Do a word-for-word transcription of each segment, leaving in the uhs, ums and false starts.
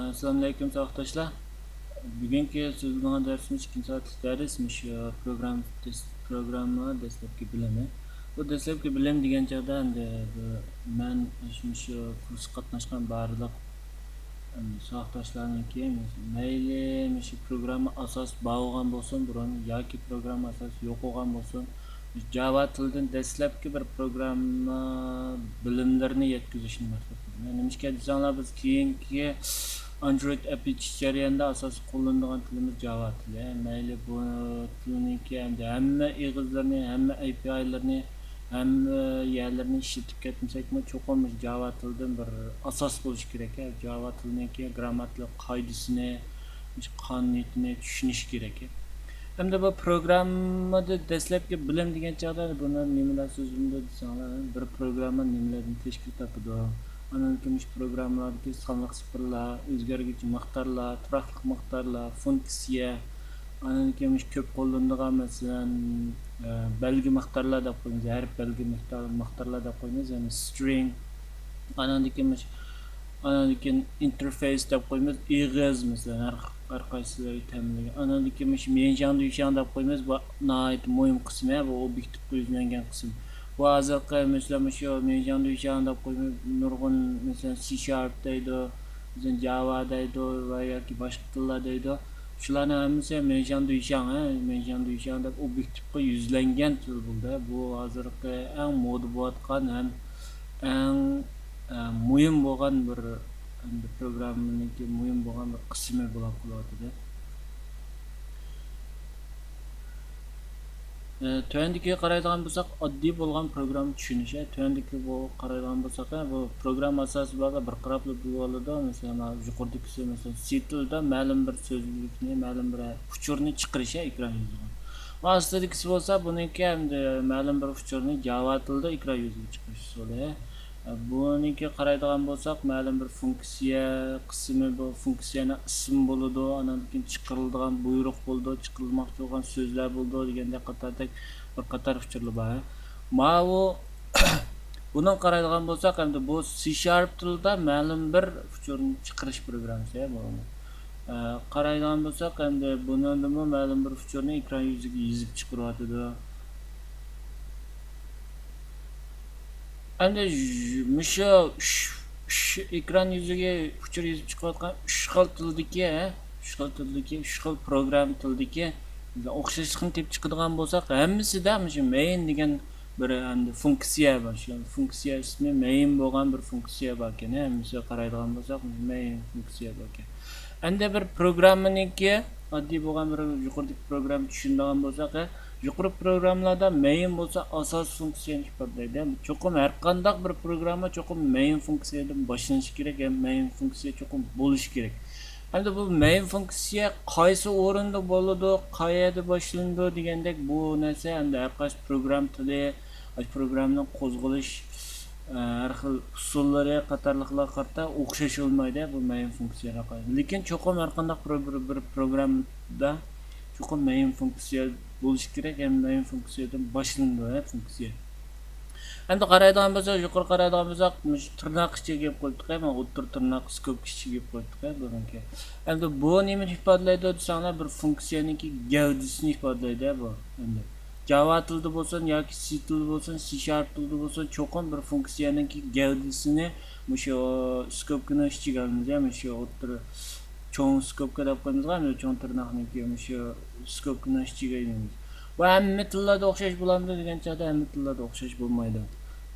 ئەسسالامۇئەلەيكۇم، ساۋاقداشلار. بۈگۈنكى سۆزلىگەن دەرسىمىز ئىككىنچى سائەتلىك دەرس، مۇشۇ پروگرام-، دەس-، پروگرامما دەسلەپكى بىلىمى. بۇ دەسلەپكى بىلىم دېگەن چاغدا، ئەمدى بۇ مەن مۇشۇ كۇرسقا قاتناشقان بارلىق، ئەم، ساۋاقداشلارنىڭكى، مەيلى مۇشۇ پروگرامما ئاساس بولغان بولسۇن بۇرۇن ياكى پروگرامما ئاساس يوق بولغان بولسۇن، جاۋا تىلىدىن دەسلەپكى بىر پروگرامما بىلىملىرىنى يەتكۈزۈشنى مەقسەت قىلدۇم. نېمىشقا دېسەڭلار، بىز كېيىنكى ئاندرويد ئەپ ئېچىش جەريانىدا ئاساسلىق قوللىنىدىغان تىلىمىز جاۋا تىلى. مەيلى بۇ تىلنىڭكى ئەمدى ھەممە ئېغىزلىرىنى، ھەممە ئەي پى ئايلىرىنى، ھەممە يەرلىرىنى ئىشلىتىپ كەتمىسەكمۇ، چوقۇم جاۋا تىلىدىن بىر ئاساس بولۇشى كېرەك. جاۋا تىلىنىڭكى گرامماتىكىلىق قائىدىسىنى، قانۇنىيىتىنى چۈشىنىش كېرەك. ئەمدى بۇ پروگراممىدا دەسلەپكى بىلىم دېگەن چاغدا بۇنى نېمىلەر سۆزلىنىدۇ دېسەڭلار، بىر پروگرامما نېمىلەردىن تەشكىل تاپىدۇ؟ ئاندىن كېيىن مۇشۇ پروگراممىلاردىكى سانلىق سىفىرلار، ئۆزگەرگۈچى مىقدارلار، تۇراقلىق مىقدارلار، فۇنكسىيە، ئاندىن كېيىن مۇشۇ كۆپ قوللىنىدىغان، مەسىلەن، ئە، بەلگە مىقدارلار دەپ قويىمىز، ھەرپ بەلگە مىقدار-، مىقدارلار دەپ قويىمىز، يەنى سترىڭ. ئاندىن كېيىن مۇشۇ ئاندىن كېيىن ئىنتېرفېيس دەپ قويىمىز، ئېغىز، مەسىلەن، ھەر، ھەر قايسىلىرى تەمىنلىگەن. ئاندىن كېيىن مۇشۇ ميەنشياڭ دۈيشياڭ دەپ قويىمىز، بۇ ناھايىتى مۇھىم قىسمى، بۇ ئوبيېكتىپقا يۈزلەنگەن قىسىم. بۇ ھازىرقى، مەسىلەن، مۇشۇ ميەنشياڭ دۈيشياڭ دەپ قويىمىز، نۇرغۇن، مەسىلەن، سى شارپ دەيدۇ، مەسىلەن، جاۋا دەيدۇ ۋە ياكى باشقا تىللار دەيدۇ. شۇلارنىڭ ھەممىسى ميەنشياڭ دۈيشياڭ، ھە، ميەنشياڭ دۈيشياڭ دەپ ئوبيېكتىپقا يۈزلەنگەن تىل بولدى. بۇ ھازىرقى ئەڭ مودا بولۇۋاتقان ھەم ئەڭ، ئە، مۇھىم بولغان بىر، ئەمدى پروگراممىنىڭكى مۇھىم بولغان بىر قىسمى بولۇپ قېلىۋاتىدۇ. ئە، تۆۋەندىكىگە قارايدىغان بولساق، ئاددىي بولغان پروگرامما چۈشىنىش. ئە، تۆۋەندىكىگە بۇ قارايدىغان بولساق، ئە، بۇ پروگرامما ئاساسى بارلار بىر قاراپلا بولۇۋالىدۇ. مەسىلەن، مانا يۇقىرىدىكىسى، مەسىلەن، سى تىلىدا مەلۇم بىر سۆزلۈكنى، مەلۇم بىر ئۇچۇرنى چىقىرىش، ئە، ئېكران يۈزىگە. ئاستىدىكىسى بولسا بۇنىڭكى ئەمدى مەلۇم بىر ئۇچۇرنى جاۋا تىلىدا ئېكران يۈزىگە چىقىرىش ئۇسۇلى. بۇنىڭكى قارايدىغان بولساق، مەلۇم بىر فۇنكسىيە قىسمى، بۇ فۇنكسىيەنىڭ ئىسمى بولىدۇ، ئاندىن كېيىن چىقىرىلىدىغان بۇيرۇق بولىدۇ، چىقىرىلماقچى بولغان سۆزلەر بولىدۇ دېگەندەك قاتاردەك بىر قاتار ئۇچۇرلار بار. ماۋۇ بۇنىڭ قارايدىغان بولساق، ئەمدى بۇ سى شارپ تىلىدا مەلۇم بىر ئۇچۇرنى چىقىرىش پروگراممىسى بۇ. ئە، قارايدىغان بولساق، ئەمدى بۇنىڭدىمۇ مەلۇم بىر ئۇچۇرنى ئېكران يۈزىگە يېزىپ چىقىرىۋاتىدۇ. ئەمدى ژ-، مۇشۇ ئۈچ، ئۈچ ئېكران يۈزىگە ئۇچۇر يېزىپ چىقىۋاتقان ئۈچ خىل تىلدىكى، ھە؟ ئۈچ خىل تىلدىكى، ئۈچ خىل پروگرامما تىلدىكى ئوخشاشلىقنى تېپىپ چىقىدىغان بولساق، ھەممىسىدە مۇشۇ مەين دېگەن بىر ئەمدى فۇنكسىيە بار. شۇ فۇنكسىيە ئىسمى مەين بولغان بىر فۇنكسىيە باركەن. ھەممىسىگە قارايدىغان بولساق، مەين فۇنكسىيە باركەن. ئەمدى بىر پروگراممىنىڭكى ئاددىي بولغان بىر يۇقىرىدىكى پروگرامما چۈشىنىدىغان بولساق، يۇقىرى پروگراممىلاردا مەين بولسا ئاساسىي فۇنكسىيەنى ئىپادىلەيدۇ. چوقۇم ھەر قانداق بىر پروگرامما چوقۇم مەين فۇنكسىيەدىن باشلىنىشى كېرەك ھەم مەين فۇنكسىيە چوقۇم بولۇشى كېرەك. ئەمدى بۇ مەين فۇنكسىيە قايسى ئورۇندا بولىدۇ، قەيەردە باشلىنىدۇ دېگەندەك، بۇ نەرسە ئەمدى ھەر قايسى پروگرامما تىلى، ئاشۇ پروگراممىنىڭ قوزغىلىش، ئە، ھەر خىل ئۇسۇللىرى قاتارلىقلارغا قارىتا ئوخشاش بولمايدۇ، بۇ مەين فۇنكسىيەلەرگە. لېكىن چوقۇم ھەر قانداق بىر، بىر، بىر پروگراممىدا چوقۇم مەين فۇنكسىيە بولۇشى كېرەك، ھەم مەين فۇنكسىيەدىن باشلىنىدۇ، ھە، فۇنكسىيە. ئەمدى قارايدىغان بولساق، يۇقىرى قارايدىغان بولساق، مۇشۇ تىرناق ئىچىگە كىرىپ قويدۇق، مانا ئوتتۇرا تىرناق سكوپكا ئىچىگە كىرىپ قويدۇق، بۇنىڭكى. ئەمدى بۇ نېمىنى ئىپادىلەيدۇ دېسەڭلار، بىر فۇنكسىيەنىڭكى گەۋدىسىنى ئىپادىلەيدۇ بۇ. ئەمدى جاۋا تىلىدا بولسۇن ياكى سى تىلىدا بولسۇن، سى شارپ تىلىدا بولسۇن، چوقۇم بىر فۇنكسىيەنىڭكى گەۋدىسىنى مۇشۇ سكوپكىنىڭ ئىچىگە ئالىمىز، يا مۇشۇ ئوتتۇرا چوڭ سكوپكا دەپ قويىمىزغۇ، مۇشۇ چوڭ تىرناقنىڭكى مۇشۇ سكوپكىنىڭ ئىچىگە ئېلىمىز. بۇ ھەممە تىللاردا ئوخشاش بولامدۇ دېگەن چاغدا ھەممە تىللاردا ئوخشاش بولمايدۇ.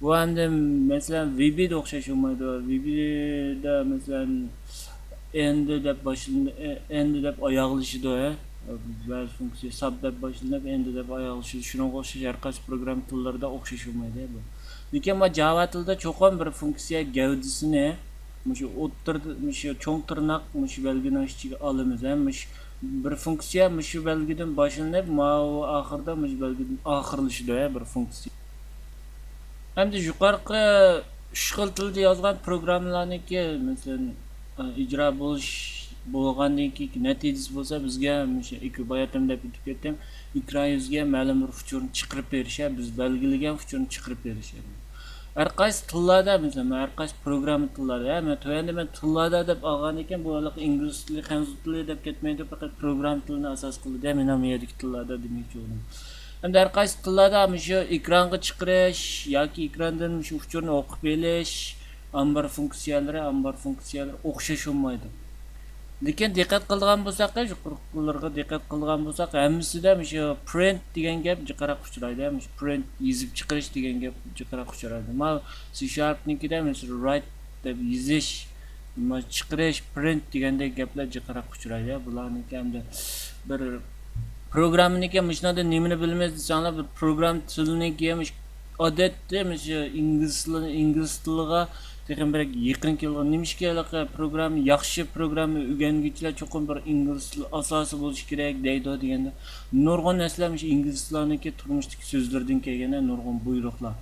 بۇ ئەمدى مەسىلەن ۋىبىدا ئوخشاش بولمايدۇ. ۋىبىدا مەسىلەن ئېندى دەپ باشلىنىدۇ، ئېندى دەپ ئاياغلىشىدۇ، ھە؟ بەزى فۇنكسىيە ساب دەپ باشلىنىپ ئېندى دەپ ئاياغلىشىدۇ. شۇنىڭغا ئوخشاش ھەر قايسى پروگرامما تىللىرىدا ئوخشاش بولمايدۇ بۇ. لېكىن مانا جاۋا تىلىدا چوقۇم بىر فۇنكسىيە گەۋدىسىنى مۇشۇ ئوتتۇرىدا، مۇشۇ چوڭ تىرناق مۇشۇ بەلگىنىڭ ئىچىگە ئالىمىز، ھە؟ مۇشۇ بىر فۇنكسىيە مۇشۇ بەلگىدىن باشلىنىپ، ماۋۇ ئاخىرىدا مۇشۇ بەلگىدىن ئاخىرلىشىدۇ، ھە، بىر فۇنكسىيە. ئەمدى يۇقىرىقى ئۈچ خىل تىلدا يازغان پروگراممىلارنىڭكى، مەسىلەن، ئىجرا بولۇش، بولغاندىن كېيىنكى نەتىجىسى بولسا، بىزگە مۇشۇ ئېكر-، باياتىن دەپ ئۆتۈپ كەتتىم، ئېكران يۈزىگە مەلۇم بىر ئۇچۇرنى چىقىرىپ بېرىش، ھە، بىز بەلگىلىگەن ئۇچۇرنى چىقىرىپ بېرىش. ھەر قايسى تىللاردا، مەسىلەن، ھەر قايسى پروگرامما تىللاردا، مەن تۆۋەندە مەن تىللاردا دەپ ئالغان ئىكەن، بۇ ھېلىقى ئىنگلىز تىلى، خەنزۇ تىلى دەپ كەتمەيدۇ، پەقەت پروگرامما تىلىنى ئاساس قىلدى، مېنىڭ مىيەدىكى تىللاردا دېمەكچى بولدۇم. ھەمدە ھەر قايسى تىللاردا مۇشۇ ئېكرانغا چىقىرىش ياكى ئېكراندىن مۇشۇ ئۇچۇرنى ئوقۇپ ئېلىش، ئامبار فۇنكسىيەلىرى، ئامبار فۇنكسىيەلىرى ئوخشاش بولمايدۇ. لېكىن دىققەت قىلىدىغان بولساق، يۇقىرىقىلارغا دىققەت قىلىدىغان بولساق، ھەممىسىدە مۇشۇ پرىنت دېگەن گەپ جىقراق ئۇچرايدۇ. مۇشۇ پرىنت، يېزىپ چىقىرىش دېگەن گەپ جىقراق ئۇچرايدۇ. مانا سى شارپنىڭكىدە مەسىلەن رايت دەپ يېزىش، ما چىقىرىش، پرىنت دېگەندەك گەپلەر جىقراق ئۇچرايدۇ. بۇلارنىڭكى ھەمدە بىر پروگراممىنىڭكى مۇشۇنىڭدا نېمىنى بىلىمىز دېسەڭلار، بىر پروگرام تىلىنىڭكى ئادەتتە مۇشۇ ئىنگلىز تىلى، ئىنگلىز تىلىغا تېخىمۇ بەك يېقىن كېلىدىغان. نېمىشقا ھېلىقى پروگرامما، ياخشى پروگرامما ئۆگەنگۈچىلەر چوقۇم بىر ئىنگلىز تىلى ئاساسى بولۇشى كېرەك دەيدۇ دېگەندە، نۇرغۇن نەرسىلەر مۇشۇ ئىنگلىزلارنىڭكى تۇرمۇشتىكى سۆزلىرىدىن كەلگەن نۇرغۇن بۇيرۇقلار.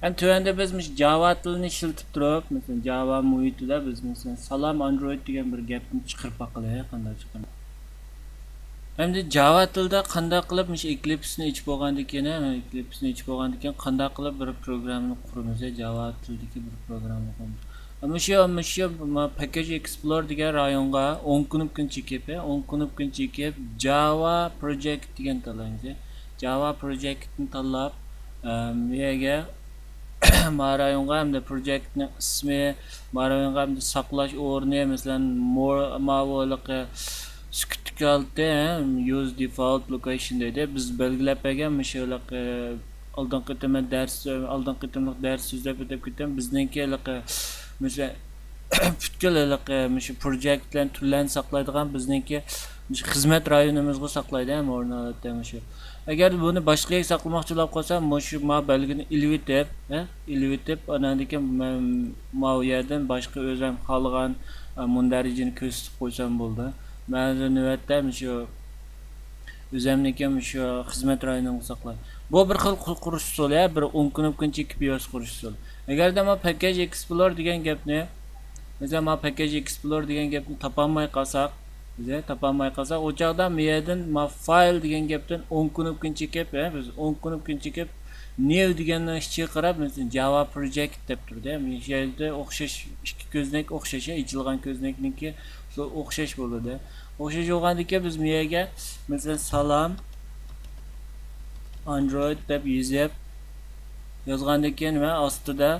ئەمدى تۆۋەندە بىز مۇشۇ جاۋا تىلىنى ئىشلىتىپ تۇرۇپ، مەسىلەن، جاۋا مۇھىتىدا بىز، مەسىلەن، سالام ئاندرويد دېگەن بىر گەپنى چىقىرىپ باقىلى، قانداق چىقىدۇ. ئەمدى جاۋا تىلدا قانداق قىلىپ مۇشۇ ئېكلىپسنى ئېچىپ بولغاندىن كېيىن، ھە، ئېكلىپسنى ئېچىپ بولغاندىن كېيىن قانداق قىلىپ بىر پروگراممىنى قۇرىمىز، جاۋا تىلدىكى بىر پروگراممىنى قۇرىمىز. مۇشۇ، مۇشۇ ما پاككاج ئېكسپلور دېگەن رايونغا ئوڭ كۇنۇپكىنى چېكىپ، ئوڭ كۇنۇپكىنى چېكىپ، جاۋا پروجېكت دېگەننى تاللايمىز. جاۋا پروجېكتنى تاللاپ، ئەم، بۇ يەرگە ما رايونغا ھەمدە پروجېكتنىڭ ئىسمى، ما رايونغا ھەمدە ساقلاش ئورنى، مەسىلەن، مور-، ماۋۇ ھېلىقى سۈكۈتلۈك ھالىتى، ھە، use default location دەيدۇ. بىز بەلگىلەپ بەرگەن مۇشۇ ھېلىقى ئالدىنقى قېتىم دەرس، ئالدىنقى قېتىملىق دەرس سۆزلەپ ئۆتۈپ كېتىمەن. بىزنىڭكى ھېلىقى، مەسىلەن، پۈتكۈل ھېلىقى مۇشۇ پروجېكتلەرنى، تۈرلەرنى ساقلايدىغان بىزنىڭكى مۇشۇ خىزمەت رايونىمىزغا ساقلايدۇ، ھەم ئورۇن ھالەتتە مۇشۇ. ئەگەر بۇنى باشقا يەرگە ساقلىماقچى بولۇپ قالسا، مۇشۇ ما بەلگىنى ئېلىۋېتىپ، ھە، ئېلىۋېتىپ، ئاناندىن كېيىن مەن ماۋۇ يەردىن باشقا ئۆزۈم خالىغان، ئە، مۇندەرىجىنى كۆرسىتىپ قويسام بولىدۇ. مەن نۆۋەتتە مۇشۇ ئۆزۈمنىڭكى مۇشۇ خىزمەت رايونۇمغا ساقلاي. بۇ بىر خىل قۇ-، قۇرۇش ئۇسۇلى، ھە، بىر ئوڭ كۇنۇپكىنى چېكىپ ياز قۇرۇش ئۇسۇلى. ئەگەردە ما پاككاج ئېكسپلور دېگەن گەپنى، مەسىلەن، ما پاككاج ئېكسپلور دېگەن گەپنى تاپالماي قالساق، بىز تاپالماي قالساق، ئۇ چاغدا ما يەردىن ما فايل دېگەن گەپتىن ئوڭ كۇنۇپكىنى چېكىپ، ھە، بىز ئوڭ كۇنۇپكىنى چېكىپ، نيۇ دېگەننىڭ ئىچىگە قاراپ، مەسىلەن، جاۋا پروجېكت دەپ تۇرىدۇ. مۇشۇ يەردە ئوخشاش، ئىككى كۆزنەك ئوخشاش، ئېچىلغان كۆزنەكنىڭكى ئوخشاش بولىدۇ. ئوخشاش بولغاندىكىن بىز بۇ يەرگە، مەسىلەن، سالام ئاندرويد دەپ يېزىپ، يازغاندىن كېيىن ۋە ئاستىدا،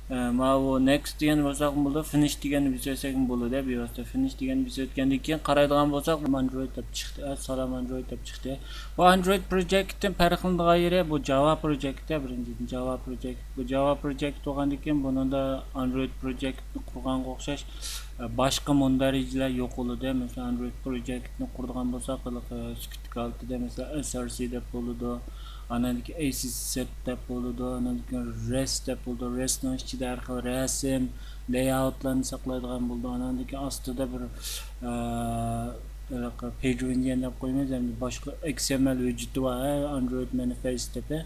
ئە، ماۋۇ نېكست دېگەننى باسساقمۇ بولىدۇ، فىنىش دېگەننى بېسىۋەتسەكمۇ بولىدۇ. بىۋاسىتە فىنىش دېگەننى بېسىۋەتكەندىن كېيىن قارايدىغان بولساق، ئاندرويد دەپ چىقتى. ئە، سالام ئاندرويد دەپ چىقتى. بۇ ئاندرويد پروجېكتتىن پەرقلىنىدىغان يېرى، بۇ جاۋا پروجېكتى، بىرىنچىدىن، جاۋا پروجېكت. بۇ جاۋا پروجېكت بولغاندىن كېيىن، بۇنىڭدا ئاندرويد پروجېكتنى قۇرغانغا ئوخشاش، ئە، باشقا مۇندەرىجىلەر يوق بولىدۇ. مەسىلەن، ئاندرويد پروجېكتنى قۇرىدىغان بولساق، ھېلىقى سۈكۈتلۈك ھالىتىدە، مەسىلەن، ئېس ئار سى دەپ بولىدۇ. ئاناندىن كېيىن ئەي سى سەت دەپ بولىدۇ. ئاناندىن كېيىن رېس دەپ بولىدۇ. رېسنىڭ ئىچىدە ھەر خىل رەسىم، لەيئاۋۇتلارنى ساقلايدىغان بولىدۇ. ئاناندىن كېيىن ئاستىدا بىر، ئە، ھېلىقى پېج ۋىنديەن دەپ قويىمىز، يەنى باشقا ئېكس ئېم ئېل ھۆججىتى بار، ئە، ئاندرويد مانىفېست دەپ، ئە،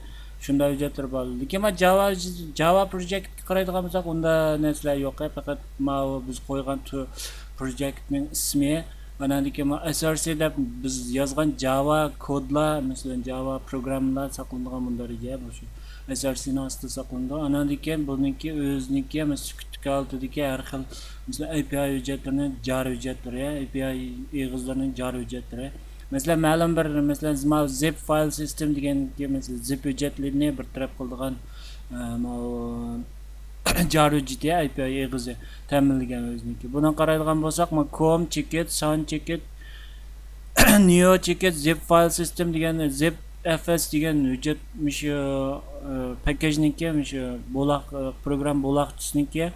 شۇنداق ھۆججەتلەر بار. لېكىن مانا جاۋا، جاۋا پروجېكتكە قارايدىغان بولساق، ئۇنداق نەرسىلەر يوق، ئە، پەقەت ماۋۇ بىز قويغان تۇ-، پروجېكتنىڭ ئىسمى، ئاناندىن كېيىن مانا ئېس ئار سى دەپ بىز يازغان جاۋا كودلار، مەسىلەن، جاۋا پروگراممىلار ساقلىنىدىغان مۇندەرىجە مۇشۇ ئېس ئار سىنىڭ ئاستىدا ساقلىنىدۇ. ئاناندىن كېيىن بۇنىڭكى ئۆزىنىڭكى، مەسىلەن، سۈكۈتلۈك ھالىتىدىكى ھەر خىل، مەسىلەن، ئەي پىي ئاي ھۆججەتلىرىنىڭ جار ھۆججەتلىرى، ئەي پىي ئاي ئېغىزلىرىنىڭ جار ھۆججەتلىرى. مەسىلەن، مەلۇم بىر، مەسىلەن، ماۋۇ زىپ فايل سىستېم دېگەن، مەسىلەن، زىپ ھۆججەتلىرىنى بىر تەرەپ قىلىدىغان، ئە، ماۋۇ جار ھۆججىتى، ئەي پىي ئاي ئېغىزى تەمىنلىگەن ئۆزىنىڭكى. بۇنىڭغا قارايدىغان بولساق، ما كوم چېكىت، سان چېكىت، نيو چېكىت، زىپ فايل سىستېم دېگەن، زىپ ئەف ئېس دېگەن ھۆججەت، مۇشۇ، ئە، پاككاجنىڭكى، مۇشۇ بولاق، ئە، پروگرامما بولاقچىسىنىڭكى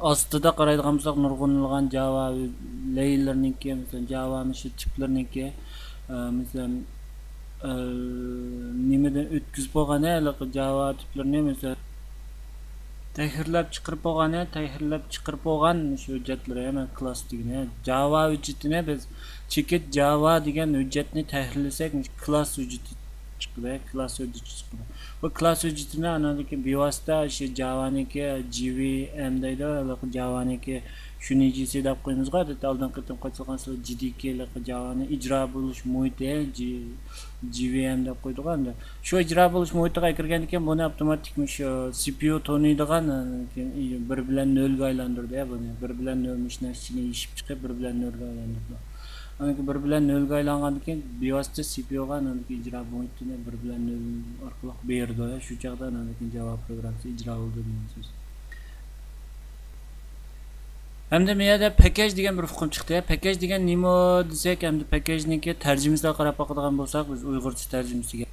ئاستىدا قارايدىغان بولساق، نۇرغۇنلىغان جاۋا لەيلىرىنىڭكى، مەسىلەن، جاۋا مۇشۇ تىپلىرىنىڭكى، ئە، مەسىلەن، ئە، نېمىدىن ئۆتكۈزۈپ بولغان، ھېلىقى جاۋا تىپلىرىنى، مەسىلەن، تەھرىرلەپ چىقىرىپ بولغان، تەھرىرلەپ چىقىرىپ بولغان مۇشۇ ھۆججەتلىرى، مەن كلاس دېگىنى، جاۋا ھۆججىتىنى بىز چېكىت جاۋا دېگەن ھۆججەتنى تەھرىرلىسەك، مۇشۇ كلاس ھۆججىتى چىقىدۇ، كلاس ھۆججىتى چىقىدۇ. بۇ كلاس ھۆججىتىنى ئاندىن كېيىن بىۋاسىتە شۇ جاۋانىڭكى جي ۋى ئېم دەيدۇ، ھېلىقى جاۋانىڭكى شۇنىجىسى دەپ قويىمىزغۇ، ئادەتتە ئالدىنقى قېتىم قاچىلىغان سىلەر جى دى كې ھېلىقى جاۋانىڭ ئىجرا بولۇش مۇھىتى، جى-، جي ۋى ئېم دەپ قويدۇق ئەمدى. شۇ ئىجرا بولۇش مۇھىتىغا كىرگەندىن كېيىن بۇنى ئاپتوماتىك مۇشۇ سى پى يۇ تونۇيدىغان، ئاندىن كېيىن بىر بىلەن نۆلگە ئايلاندۇردى بۇنى. بىر بىلەن نۆل مۇشۇ نەرسىنى يېشىپ چىقىپ، بىر بىلەن نۆلگە ئايلاندۇردى. ئاندىن كېيىن بىر بىلەن نۆلگە ئايلانغاندىن كېيىن بىۋاسىتە سى پى يۇغا ئاندىن كېيىن ئىجرا مۇھىتىنى بىر بىلەن نۆل ئارقىلىق بېرىدۇ. شۇ چاغدا ئاندىن كېيىن جاۋا پروگراممىسى ئىجرا بولىدۇ دېگەن سۆز. ئەمدى بۇ يەردە پەكەج دېگەن بىر ئۇقۇم چىقتى. پەكەج دېگەن نېمە دېسەك، ئەمدى پەكەجنىڭكى تەرجىمىسىگە قاراپ باقىدىغان بولساق، بىز ئۇيغۇرچە تەرجىمىسىگە.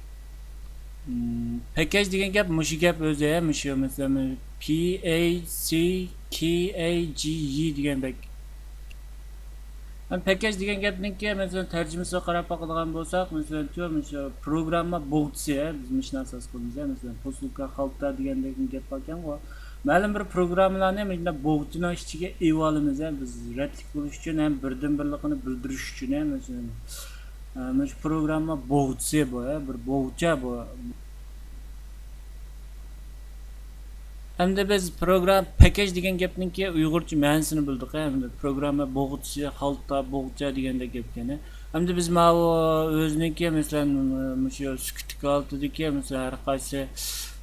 مم، پەكەج دېگەن گەپ مۇشۇ گەپ ئۆزى، مۇشۇ مەسىلەن، پى ئەي سى كېي ئەي جى ئى دېگەندەك. ھەم پەكەج دېگەن گەپنىڭكى، مەسىلەن، تەرجىمىسىگە قاراپ باقىدىغان بولساق، مەسىلەن، شۇ، مۇشۇ پروگرامما بوغچىسى، ھە، بىز مۇشۇنى ئاساس قىلىمىز، ھە، مەسىلەن، پوسۇلكا، خالتا دېگەندەك گەپ باركەنغۇ. مەلۇم بىر پروگراممىلارنى مۇشۇنداق بوغچىنىڭ ئىچىگە ئېلىۋالىمىز، ھە، بىز رەتلىك بولۇش ئۈچۈن ھەم بىردىنبىرلىكىنى بىلدۈرۈش ئۈچۈن، ھە، مەسىلەن، ھە، مۇشۇ پروگرامما بوغچىسى بۇ، ھە، بىر بوغچا بۇ. ئەمدى بىز پروگرام پەكەج دېگەن گەپنىڭكى ئۇيغۇرچە مەنىسىنى بىلدۇق، ھە، ئەمدى پروگرامما بوغچىسى، خالتا، بوغچا دېگەندەك گەپكەن. ئەمدى بىز ماۋۇ ئۆزىنىڭكى، مەسىلەن، مۇشۇ سۈكۈتلۈك ھالىتىدىكى، مەسىلەن، ھەر قايسى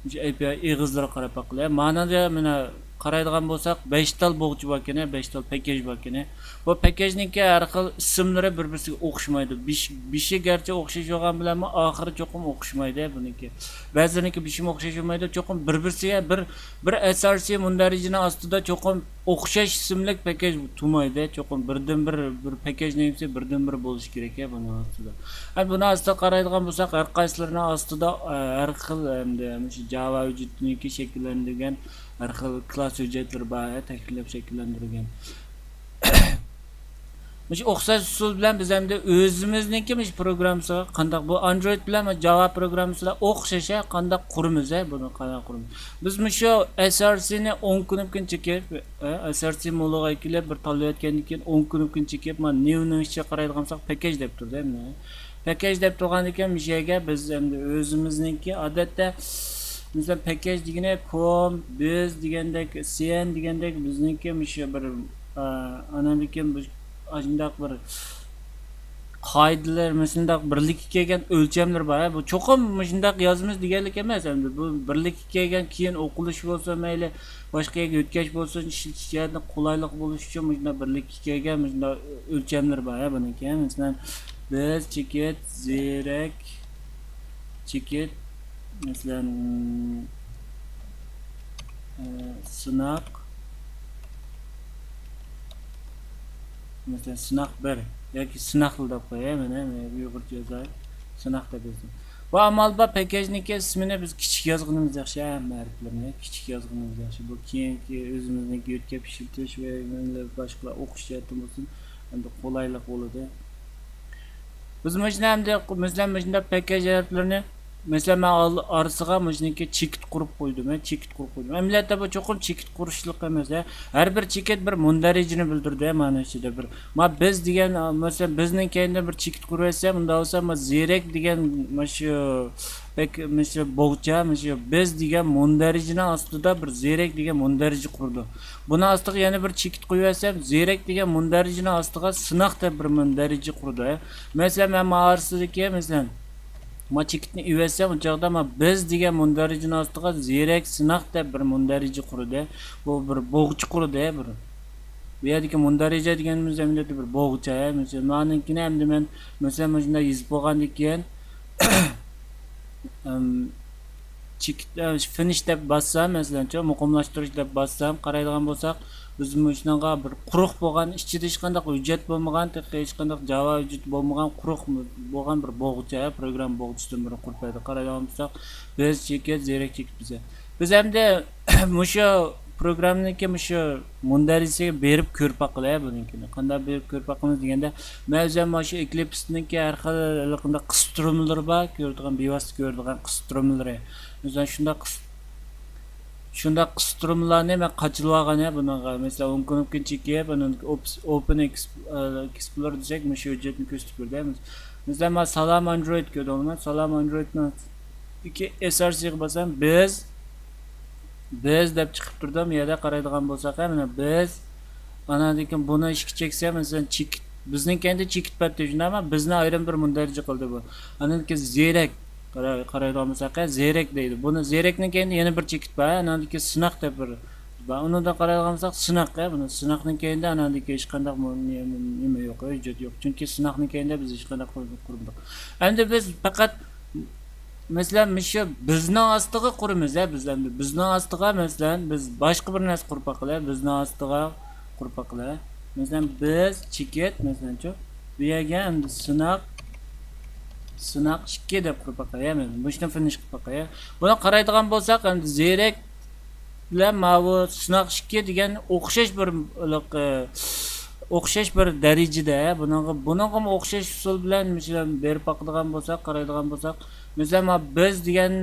مۇشۇ ئېپىئاي ئېغىزلىرىغا قاراپ باققىلى. مانىدا مانا قارايدىغان بولساق، بەش تال بوغچا باركەن، بەش تال پەكەج باركەن. بۇ پەكەجنىڭكى ھەر خىل ئىسىملىرى بىر-بىرسىگە ئوخشىمايدۇ. بېشى، بېشى گەرچە ئوخشاش بولغان بىلەنمۇ، ئاخىرى چوقۇم ئوخشىمايدۇ بۇنىڭكى. بەزىلىرىنىڭكى بېشىمۇ ئوخشاش بولمايدۇ. چوقۇم بىر-بىرسىگە بىر، بىر ئەس ئار سى مۇندەرىجىنىڭ ئاستىدا چوقۇم ئوخشاش ئىسىملىك پەكەج تۇرمايدۇ. چوقۇم بىردىنبىر، بىر پەكەج نېمىسى بىردىنبىر بولۇشى كېرەك بۇنىڭ ئاستىدا. ھەم بۇنىڭ ئاستىغا قارايدىغان بولساق، ھەر قايسىلىرىنىڭ ئاستىدا، ئە، ھەر خىل، ئەمدى مۇشۇ جاۋا ھۆججىتىنىڭكى شەكىللەندۈرگەن ھەر خىل كلاس ھۆججەتلىرى بار، تەكمىللەپ شەكىللەندۈرگەن. مۇشۇ ئوخشاش ئۇسۇل بىلەن بىز ئەمدى ئۆزىمىزنىڭكى مۇشۇ پروگراممىسىغا قانداق، بۇ ئاندرويد بىلەن جاۋا پروگراممىسىدا ئوخشاش، ھە، قانداق قۇرىمىز، ھە، بۇنى قانداق قۇرىمىز؟ بىز مۇشۇ ئەس ئار سىنى ئوڭ كۇنۇپكىنى چېكىپ، ھە، ئەس ئار سى مولىغا كېلىپ، بىر تاللىۋەتكەندىن كېيىن، ئوڭ كۇنۇپكىنى چېكىپ، مانا نيۇنىڭ ئىچىگە قارايدىغان بولساق، پەكەج دەپ تۇرىدۇ، ھە، مانا. پەكەج دەپ تۇرغاندىكىن، مۇشۇ يەرگە بىز ئەمدى ئۆزىمىزنىڭكى، ئادەتتە، مەسىلەن، پەكەج دېگىنى كوم، بىز دېگەندەك، سىئەن دېگەندەك، بىزنىڭكى مۇشۇ بىر، ئا، ئاناندىكىن بىز ئاشۇنداق بىر قائىدىلەر، مۇشۇنداق بىرلىككە كەلگەن ئۆلچەملىرى بار. بۇ چوقۇم مۇشۇنداق يازىمىز دېگەنلىك ئەمەس. ئەمدى بۇ بىرلىككە كەلگەن، كېيىن ئوقۇلۇش بولسا مەيلى، باشقا يەرگە يۆتكەش بولسۇن، ئىشلىتىش جەھەتتىن قولايلىق بولۇش ئۈچۈن مۇشۇنداق بىرلىككە كەلگەن مۇشۇنداق ئۆلچەملىرى بار، ھە، بۇنىڭكى. مەسىلەن، بىز چېكىت زېرەك، چېكىت، مەسىلەن، ئە، سىناق، مەسىلەن، سىناق بىر ياكى سىناقلا دەپ قوياي، مانا، مانا ئۇيغۇرچە يازاي، سىناق دەپ يازدىم. بۇ ئامال بار، پەكەجنىڭكى ئىسمىنى بىز كىچىك يازغىنىمىز ياخشى، ھەممە ھەرپلىرىنى كىچىك يازغىنىمىز ياخشى. بۇ كېيىنكى ئۆزىمىزنىڭكى يۆتكەپ ئىشلىتىش ۋە باشقىلار ئوقۇش جەھەتتىن بولسۇن، ئەمدى قولايلىق بولىدۇ. بىز مۇشۇنى ئەمدى، مەسىلەن، مۇشۇنداق پەكەج ھەرپلىرىنى، مەسىلەن، مەن ئال-، ئارىسىغا مۇشۇنىڭكى چېكىت قۇرۇپ قويدۇم، ھە، چېكىت قۇرۇپ قويدۇم. ئەمەلىيەتتە بۇ چوقۇم چېكىت قۇرۇشلۇق ئەمەس، ھە. ھەر بىر چېكىت بىر مۇندەرىجىنى بىلدۈرىدۇ، ھە، مانا ئىچىدە بىر. ما بىز دېگەن، مەسىلەن، بىزنىڭ كەينىدىن بىر چېكىت قۇرۇۋەتسە، مۇنداق بولسا، ما زېرەك دېگەن مۇشۇ بەك، مۇشۇ بوغچا، مۇشۇ بىز دېگەن مۇندەرىجىنىڭ ئاستىدا بىر زېرەك دېگەن مۇندەرىجە قۇرىدۇ. بۇنىڭ ئاستىغا يەنە بىر چېكىت قويۇۋەتسەم، زېرەك دېگەن مۇندەرىجىنىڭ ئاستىغا سىناق دەپ بىر مۇندەرىجە قۇرىدۇ، ھە. مەسىلەن، مەن ما ئارىسىدىكى، مەسىلەن، ما چېكىتنى ئېلىۋەتسەم، ئۇ چاغدا ما بىز دېگەن مۇندەرىجىنىڭ ئاستىغا زېرەك، سىناق دەپ بىر مۇندەرىجە قۇرىدۇ. بۇ بىر بوغچا قۇرىدۇ، ھە، بىر. بۇ يەردىكى مۇندەرىجە دېگىنىمىز ئەمەلىيەتتە بىر بوغچا، ھە. مەسىلەن، مانىڭكىنى ئەمدى مەن، مەسىلەن، مۇشۇنداق يېزىپ بولغاندىن كېيىن، ئەم، چېكىت، ئە، فىنىش دەپ باسسام، مەسىلەنچۇ، مۇقىملاشتۇرۇش دەپ باسسام، قارايدىغان بولساق، بىز مۇشۇنىڭغا بىر قۇرۇق بولغان، ئىچىدە ھېچقانداق ھۆججەت بولمىغان، تېخى ھېچقانداق جاۋا ھۆججىتى بولمىغان، قۇرۇق بولغان بىر بوغچا، پروگرامما بوغچىسىدىن بىرنى قۇرۇپ بەردى. قارايدىغان بولساق، بىز چېكىت، زېرەك چېكىت بىزگە. بىز ئەمدى مۇشۇ پروگراممىنىڭكى مۇشۇ مۇندەرىجىسىگە بېرىپ كۆرۈپ باققىلى، بۇنىڭكىنى. قانداق بېرىپ كۆرۈپ باقىمىز دېگەندە، مەن ئۆزۈم مانا شۇ ئېكلىپسنىڭكى ھەر خىل ھېلىقىنداق قىستۇرمىلىرى بار، كۆرىدىغان، بىۋاسىتە كۆرىدىغان قىستۇرمىلىرى. مەسىلەن، شۇنداق قىس-، شۇنداق قىستۇرمىلارنى مەن قاچىلىۋالغان، ھە، بۇنىڭغا. مەسىلەن، ئوڭ كۇنۇپكىنى چېكىپ، ئاندىن ئوپس-، ئوپېن ئېكس-، ئە، ئېكسپلور دېسەك، مانا شۇ ھۆججەتنى كۆرسىتىپ بېرىدۇ. مەسىلەن، مانا سالام ئاندرويد كۆردۈڭلارمۇ؟ سالام ئاندرويدنىڭ ئىككى ئېس ئار سىغا باسام، بىز، بىز دەپ چىقىپ تۇرىدۇ. بۇ يەردە قارايدىغان بولساق، مانا بىز، ئاناندىن كېيىن بۇنى ئىككى چەكسە، مەسىلەن، چېكىت، بىزنىڭ كەينىدە چېكىت بەردى، شۇنداقمۇ؟ بىزنى ئايرىم بىر مۇندەرىجە قىلدى بۇ. ئاناندىن كېيىن زېرەك، قارا-، قارايدىغان بولساق، زېرەك دەيدۇ. بۇنى زېرەكنىڭ كەينىدە يەنە بىر چېكىت بار، ئاناندىن كېيىن سىناق دەپ بىر بار. ئۇنىڭدا قارايدىغان بولساق، سىناق، بۇنى سىناقنىڭ كەينىدە ئاناندىن كېيىن ھېچقانداق مۇ-، نېمە، نېمە يوق، ھۆججەت يوق. چۈنكى سىناقنىڭ كەينىدە بىز ھېچقانداق قۇر-، قۇرمىدۇق. ئەمدى بىز پەقەت، مەسىلەن، مۇشۇ بىزنىڭ ئاستىغا قۇرىمىز، ھە، بىز ئەمدى بىزنىڭ ئاستىغا، مەسىلەن، بىز باشقا بىر نەرسە قۇرۇپ باقىلى، بىزنىڭ ئاستىغا قۇرۇپ باقىلى. مەسىلەن، بىز چېكىت، مەسىلەنچۇ، بۇ يەرگە ئەمدى سىناق، سىناق ئىككى دەپ قۇرۇپ باقاي، ھە، مەن مۇشۇنى فىنىش قىلىپ باقاي. بۇنى قارايدىغان بولساق، ئەمدى زېرەك بىلەن ماۋۇ سىناق ئىككى دېگەن ئوخشاش بىر، ئە، ئوخشاش بىر دەرىجىدە، بۇنىڭغا، بۇنىڭغىمۇ ئوخشاش ئۇسۇل بىلەن، مەسىلەن، بېرىپ باقىدىغان بولساق، قارايدىغان بولساق، مەسىلەن، مانا بىز دېگەن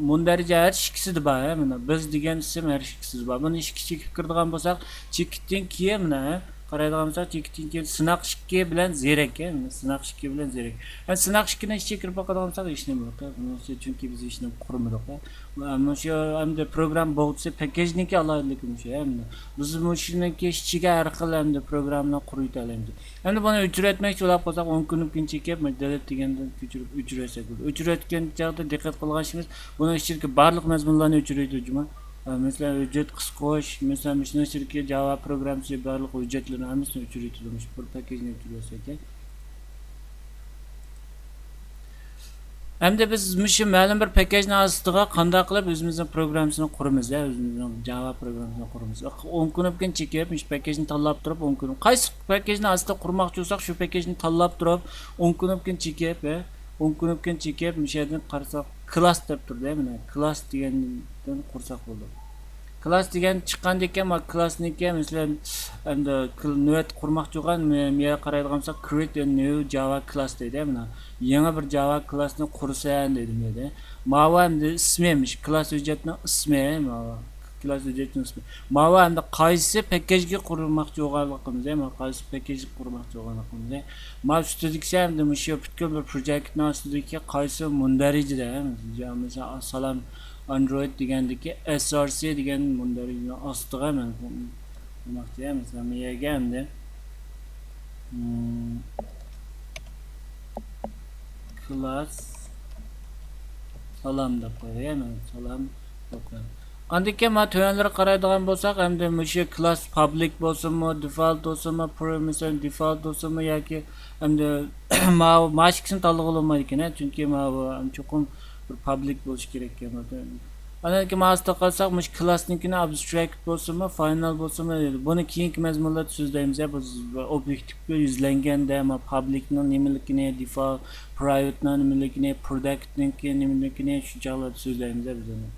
مۇندەرىجە ھەر ئىككىسىدە بار، ھە، مانا بىز دېگەن ئىسىم ھەر ئىككىسىدە بار. بۇنى ئىككى چېكىپ كىرىدىغان بولساق، چېكىتتىن كېيىن، مانا، ھە، قارايدىغان بولساق، چېكىتتىن كېيىن سىناق ئىككى بىلەن زېرەك، ھە، مانا سىناق ئىككى بىلەن زېرەك. ھە، سىناق ئىككىنىڭ ئىچىگە كىرىپ باقىدىغان بولساق، ھېچنېمە يوق، ھە، بۇنىڭ ئىچىدە، چۈنكى بىز ھېچنېمە قۇرمىدۇق، ھە. مۇشۇ ئەمدى پروگرامما بوغچىسى پەككەجنىڭكى ئالاھىدىلىكى مۇشۇ، ھە، ئەمدى بىز مۇشۇنىڭكى ئىچىگە ھەر خىل ئەمدى پروگراممىلارنى قۇرۇۋېتەلەيمىز. ئەمدى بۇنى ئۆچۈرۈۋەتمەكچى بولۇپ قالساق، ئوڭ كۇنۇپكىنى چېكىپ، مانا دېلېت دېگەندىن كۆچۈرۈپ ئۆچۈرۈۋەتسەك بولىدۇ. ئۆچۈرۈۋەتكەن چاغدا دىققەت قىلغان ئىشىمىز، بۇنىڭ ئىچىدىكى بارلىق مەزمۇنلارنى ئۆچۈرىدۇ جۇمۇ. ئە، مەسىلەن، ھۆججەت قىسقۇچ، مەسىلەن، مۇشۇنىڭ ئىچىدىكى جاۋا پروگراممىسى بارلىق ھۆججەتلىرىنىڭ ھەممىسىنى ئۆچۈرۈۋېتىدۇ، مۇشۇ بىر پاككاژنى ئۆچۈرۈۋەتسەك. ئەمدى بىز مۇشۇ مەلۇم بىر پاككاژنىڭ ئاستىغا قانداق قىلىپ ئۆزىمىزنىڭ پروگراممىسىنى قۇرىمىز، ھە، ئۆزىمىزنىڭ جاۋا پروگراممىسىنى قۇرىمىز. ئوڭ كۇنۇپكىنى چېكىپ، مۇشۇ پاككاژنى تاللاپ تۇرۇپ، ئوڭ كۇنۇپ-، قايسى پاككاژنى ئاستا قۇرماقچى بولساق، شۇ پاككاژنى تاللاپ تۇرۇپ، ئوڭ كۇنۇپكىنى چېكىپ، ھە، ئوڭ كۇنۇپكىنى چېكىپ، مۇشۇ يەردىن قارىساق، كلاس دەپ تۇرىدۇ، ھە، مانا، كلاس دېگەندىن قۇرساق بولىدۇ. كلاس دېگەن چىققاندىكىن، مانا كلاسنىڭكى، مەسىلەن، ئەمدى كل-، نۆۋەتتە قۇرماقچى بولغان، مە-، مەيەرگە قارايدىغان بولساق، create a new Java class دەيدۇ، مانا. يېڭى بىر جاۋا كلاسنى قۇرسەن دەيدۇ بۇ يەردە. ماۋۇ ئەمدى ئىسمى، مۇشۇ كلاس ھۆججەتنىڭ ئىسمى، ماۋۇ كلاس ھۆججەتنىڭ ئىسمى. ماۋۇ ئەمدى قايسى پەككەجگە قۇرماقچى بولغانلىقىمىز، ماۋۇ قايسى پەككەجگە قۇرماقچى بولغانلىقىمىز. ماۋۇ ئۈستىدىكىسى ئەمدى مۇشۇ پۈتكۈل بىر پروجېكتنىڭ ئۈستىدىكى قايسى مۇندەرىجىدە، مەسىلەن، سالام ئاندرويد دېگەندىكى ئېس ئار سى دېگەن مۇندەرىجىنىڭ ئاستىغا مەن قۇرماقچى، مەسىلەن، بۇ يەرگە ئەمدى، مم، كلاس سالام دەپ قوياي، مەن سالام دەپ قوياي. ئاندىن كېيىن مانا تۆۋەنلىرىگە قارايدىغان بولساق، ئەمدى مۇشۇ كلاس پابلىك بولسۇنمۇ، دېفالت بولسۇنمۇ، پرو-، مەسىلەن، دېفالت بولسۇنمۇ ياكى ئەمدى ماۋۇ، ماۋۇ ئىككىسىنى تاللىغىلى بولمايدىكەن، چۈنكى ماۋۇ چوقۇم بىر پابلىك بولۇشى كېرەك ئىكەن. ئاندىن كېيىن ماۋۇ ئاستىغا قارىساق، مۇشۇ كلاسنىڭكىنى ئابستراكت بولسۇنمۇ، فاينال بولسۇنمۇ دەيدۇ. بۇنى كېيىنكى مەزمۇنلاردا سۆزلەيمىز، بۇ ئوبيېكتىپقا يۈزلەنگەندە، مانا، پابلىكنىڭ نېمىلىكىنى، دېفالت، پرايۋېتنىڭ نېمىلىكىنى، پروداكتنىڭكى نېمىلىكىنى شۇ چاغلاردا سۆزلەيمىز بىز ئۇنى.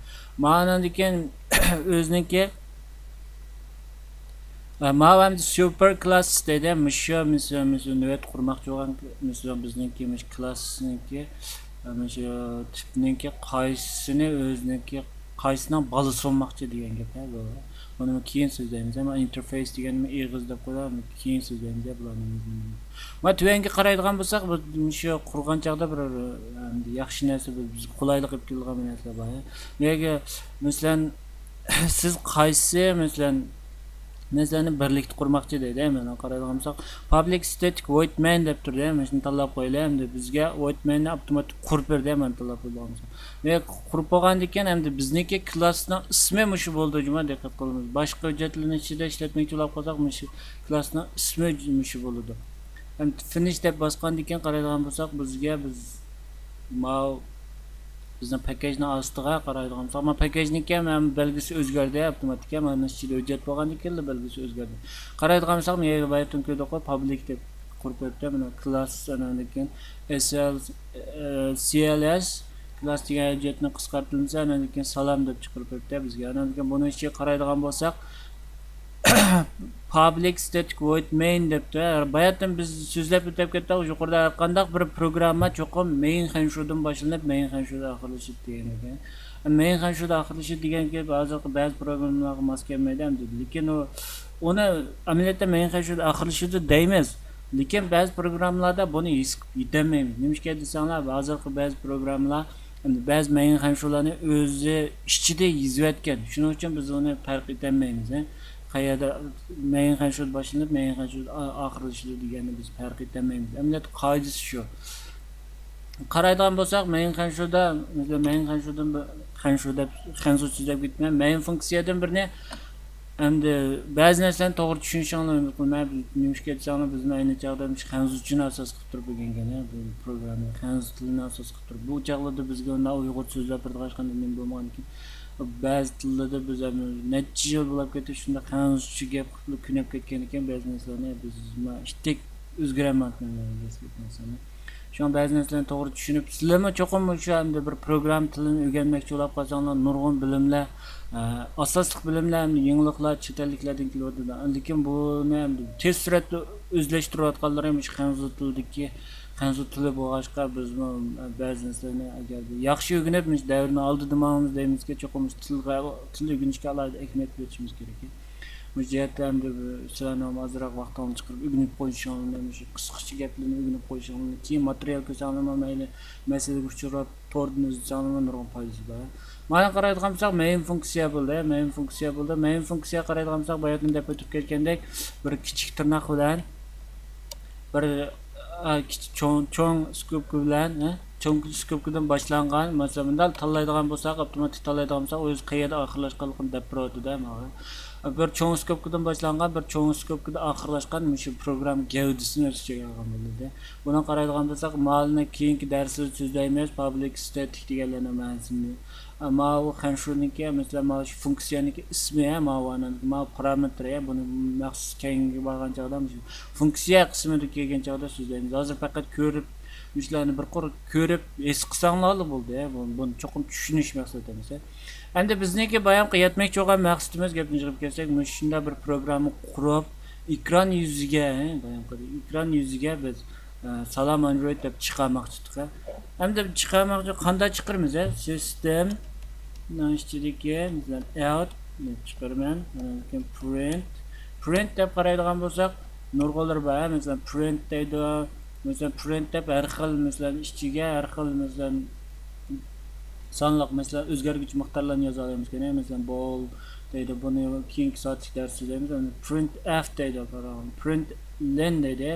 مانا ئاندىن كېيىن ئۆزىنىڭكى، ئە، ماۋۇ ئەمدى سۇپېر كلاس دەيدۇ. مۇشۇ، مىسال، مىسال، نۆۋەت قۇرماقچى بولغان، مىسال، بىزنىڭكى مۇشۇ كلاسنىڭكى، ئە، مۇشۇ تىپنىڭكى قايسىسىنى ئۆزىنىڭكى، قايسىنىڭ بالىسى بولماقچى دېگەن گەپ، ھە، بۇ. بۇنى كېيىن سۆزلەيمىز. ئەمما ئىنتېرفېيس دېگەننى ئېغىز دەپ قويۇپ، كېيىن سۆزلەيمىز، ھە، بۇلارنى. مانا تۆۋەنگە قارايدىغان بولساق، بۇ، مۇشۇ قۇرغان چاغدا بىر، ئە، ياخشى نەرسە، بىر بىزگە قولايلىق ئېلىپ كېلىدىغان بىر نەرسىلەر بار، ھە. بۇ يەرگە، مەسىلەن، سىز قايسى، مەسىلەن، نەرسىلەرنى بىرلىكتە قۇرماقچى دەيدۇ، مانا قارايدىغان بولساق، پابلىك ستېتىك ۋويد مەين دەپ تۇرىدۇ، مانا شۇنى تاللاپ قويىلى، ئەمدى بىزگە ۋويد مەيننى ئاپتوماتىك قۇرۇپ بېرىدۇ، مانا تاللاپ قويغان بولساق. ۋە قۇرۇپ بولغاندىن كېيىن، ئەمدى بىزنىڭكى كلاسنىڭ ئىسمى مۇشۇ بولىدۇ، جۇما، دىققەت قىلىمىز. باشقا ھۆججەتلەرنىڭ ئىچىدە ئىشلەتمەكچى بولۇپ قالساق، مۇشۇ كلاسنىڭ ئىسمى مۇشۇ بولىدۇ. ئەمدى فىنىش دەپ باسقاندىن كېيىن قارايدىغان بولساق، بىزگە بىز ماۋۇ بىزنىڭ پەككەجنىڭ ئاستىغا قارايدىغان بولساق، مانا پەككەجنىڭكى ھەم بەلگىسى ئۆزگەردى، ئاپتوماتىك ھەم ئانىڭ ئىچىدە ھۆججەت بولغاندىن كېيىنلا بەلگىسى ئۆزگەردى. قارايدىغان بولساق، مانا يەنە باياتىن كۆردۇققۇ، پابلىك دەپ قۇرۇپ بېرىپتۇ. مانا كلاس، ئانىڭدىن كېيىن ئېس ئېل، ئى، سى ئېل ئېس كلاس دېگەن ھۆججەتنىڭ قىسقارتىلمىسى، ئانىڭدىن كېيىن سالام دەپ چىقىرىپ بېرىپتۇ بىزگە. ئانىڭدىن كېيىن بۇنىڭ ئىچىگە قارايدىغان بولساق، پابلىك ستېتىك ۋويد مەين دەپتۇ. باياتىن بىز سۆزلەپ ئۆتۈپ كەتتۇق، يۇقىرىدا ھەرقانداق بىر پروگرامما چوقۇم مەين خەنشۇدىن باشلىنىپ، مەين خەنشۇدا ئاخىرلىشىدۇ دېگەن ئىدى. مەين خەنشۇدا ئاخىرلىشىدۇ دېگەن گەپ ھازىرقى بەزى پروگراممىلارغا ماس كەلمەيدۇ ئەمدى. لېكىن ئۇ، ئۇنى ئەمەلىيەتتە مەين خەنشۇدا ئاخىرلىشىدۇ دەيمىز. لېكىن بەزى پروگراممىلاردا بۇنى ھېس قىلىپ يېتەلمەيمىز. نېمىشقا دېسەڭلار، ھازىرقى بەزى پروگراممىلار ئەمدى بەزى مەيىن خەنشۇلارنى ئۆزى ئىچىدە يېزىۋەتكەن. شۇنىڭ ئۈچۈن بىز ئۇنى پەرق ئېتەلمەيمىز. ھە؟ قەيەردە مەيىن خەنشۇ باشلىنىپ، مەيىن خەنشۇ ئا-، ئاخىرلىشىدۇ دېگەننى بىز پەرق ئېتەلمەيمىز. ئەمەلىيەتتە قائىدىسى شۇ. قارايدىغان بولساق، مەيىن خەنشۇدا، مەسىلەن، مەيىن خەنشۇدىن بىر، خەنشۇ دەپ، خەنزۇ سۆزلەپ كېتىمەن. مەيىن فۇنكسىيەدىن بىرنى، ئەمدى بەزى نەرسىلەرنى توغرا چۈشىنىشىڭلارنى ئۈمىد قىلىمەن. نېمىشقا دېسەڭلار، بىزمۇ ئەينى چاغدا مۇشۇ خەنزۇچىنى ئاساس قىلىپ تۇرۇپ ئۆگەنگەن، ھە، بۇ پروگراممىنى، خەنزۇ تىلىنى ئاساس قىلىپ تۇرۇپ. بۇ چاغلاردا بىزگە ئۇنداق ئۇيغۇر سۆزلەپ بېرىدىغان ھېچقانداق نېمە بولمىغاندىكىن، بەزى تىللاردا بىز ھەم نەچچە يىل بولاپ كەتتى، شۇنداق خەنزۇچە گەپ قىلىپ كۆنۈپ كەتكەنىكەن، بەزى نەرسىلەرنى بىز ئىتتەك ئۆزگىرەلمەيۋاتىمىز، رەسمىي نەرسىنى. شۇڭا بەزى نەرسىلەرنى توغرا چۈشىنىپ، سىلەرمۇ چوقۇم مۇشۇ ئەمدى بىر پروگرامما تىلىنى ئۆگەنمەكچى بولاپ قالساڭلار، نۇرغۇن بىلىملەر، ئە، ئاساسلىق بىلىملەر، ئەمدى يېڭىلىقلار چەت ئەللىكلەردىن كېلىۋاتىدۇ. لېكىن بۇنى ئەمدى تېز سۈرئەتتە ئۆزلەشتۈرۈۋاتقانلىرى مۇشۇ خەنزۇ تىلىدىكى، خەنزۇ تىلى بولغاچقا، بىزمۇ بەزى نەرسىلەرنى ئەگەر ياخشى ئۆگىنىپ، مۇشۇ دەۋرنى ئالدىدا ماڭىمىز دەيمىزكى، چوقۇم مۇشۇ تىلغا، تىل ئۆگىنىشكە ئالاھىدە ئەھمىيەت بېرىشىمىز كېرەك. مۇشۇ جەھەتتە ئەمدى سىلەرنىڭ ئازراق ۋاقتىڭلارنى چىقىرىپ ئۆگىنىپ قويۇشۇڭلارنى، مۇشۇ قىسقىچە گەپلەرنى ئۆگىنىپ قويۇشۇڭلارنى، كېيىن ماتېرىيال كۆرسەڭلارمۇ مەيلى، مەسىلىگە ئۇچراپ توردىن ئىزدىسەڭلارمۇ نۇرغۇن پايدىسى بار. مانا قارايدىغان بولساق، مەيىن فۇنكسىيە بولدى. مەيىن فۇنكسىيە بولدى. مەيىن فۇنكسىيە قارايدىغان بولساق، باياتىن دەپ ئۆتۈپ كەتكەندەك، بىر كىچىك تىرناق بىلەن بىر، ئا، كىچىك، چوڭ، چوڭ سكوپكا بىلەن، ھە، چوڭ سكوپكىدىن باشلانغان، مەسىلەن، مۇنداق تاللايدىغان بولساق، ئاپتوماتىك تاللايدىغان بولساق، ئۆزى قەيەردە ئاخىرلاشقانلىقىنى دەپ بېرىۋاتىدۇ، ھە، ماڭا. بىر چوڭ سكوپكىدىن باشلانغان، بىر چوڭ سكوپكىدا ئاخىرلاشقان مۇشۇ پروگرامما گەۋدىسىنى ئۆز ئىچىگە ئالغان بولىدۇ. بۇنى قارايدىغان بولساق، مالىنى كېيىنكى دەرسلەردە سۆزلەيمىز، پابلىك ستېتىك دېگەنلەرنىڭ مەنىسىنى. ئە، ماۋۇ خەنشۇنىڭكى، مەسىلەن، ماۋۇ شۇ فۇنكسىيەنىڭكى ئىسمى، ھە، ماۋۇ ئانىڭكى، ماۋۇ پارامېتىرى، ھە، بۇنى مەخسۇس كەينىگە بارغان چاغدا مۇشۇ فۇنكسىيە قىسمىدا كەلگەن چاغدا سۆزلەيمىز. ھازىر پەقەت كۆرۈپ، مۇشۇلارنى بىر قۇر كۆرۈپ ھېس قىلساڭلارلا بولدى، ھە، بۇ-، بۇنى چوقۇم چۈشىنىش مەقسەت ئەمەس، ھە. ئەمدى بىزنىڭكى بايامقى يەتمەكچى بولغان مەقسىتىمىز، گەپنى يىغىپ كەلسەك، مۇشۇنداق بىر پروگرامما قۇرۇپ، ئېكران يۈزىگە، ھە، بايامقى ئېكران يۈزىگە بىز، ئە، سالام ئاندرويد دەپ چىقارماقچى ئىدۇق، ھە. ئەمدى چىقارماقچى، قانداق چىقىرىمىز، ھە؟ سىستېم نىڭ ئىچىدىكى، مەسىلەن، ئاوت دەپ چىقىرىمەن. ئاندىن كېيىن پرىنت. پرىنت دەپ قارايدىغان بولساق، نۇرغۇنلىرى بار، ھە. مەسىلەن، پرىنت دەيدۇ. مەسىلەن، پرىنت دەپ ھەر خىل، مەسىلەن، ئىچىگە ھەر خىل، مەسىلەن، سانلىق، مەسىلەن، ئۆزگەرگۈچى مىقدارلارنى يازالايمىزكەن، ھە. مەسىلەن، بول دەيدۇ. بۇنى كېيىنكى سائەتلىك دەرس سۆزلەيمىز. ئۇنى پرىنت ئېف دەيدۇ، قاراڭ. پرىنت لېن دەيدۇ، ھە.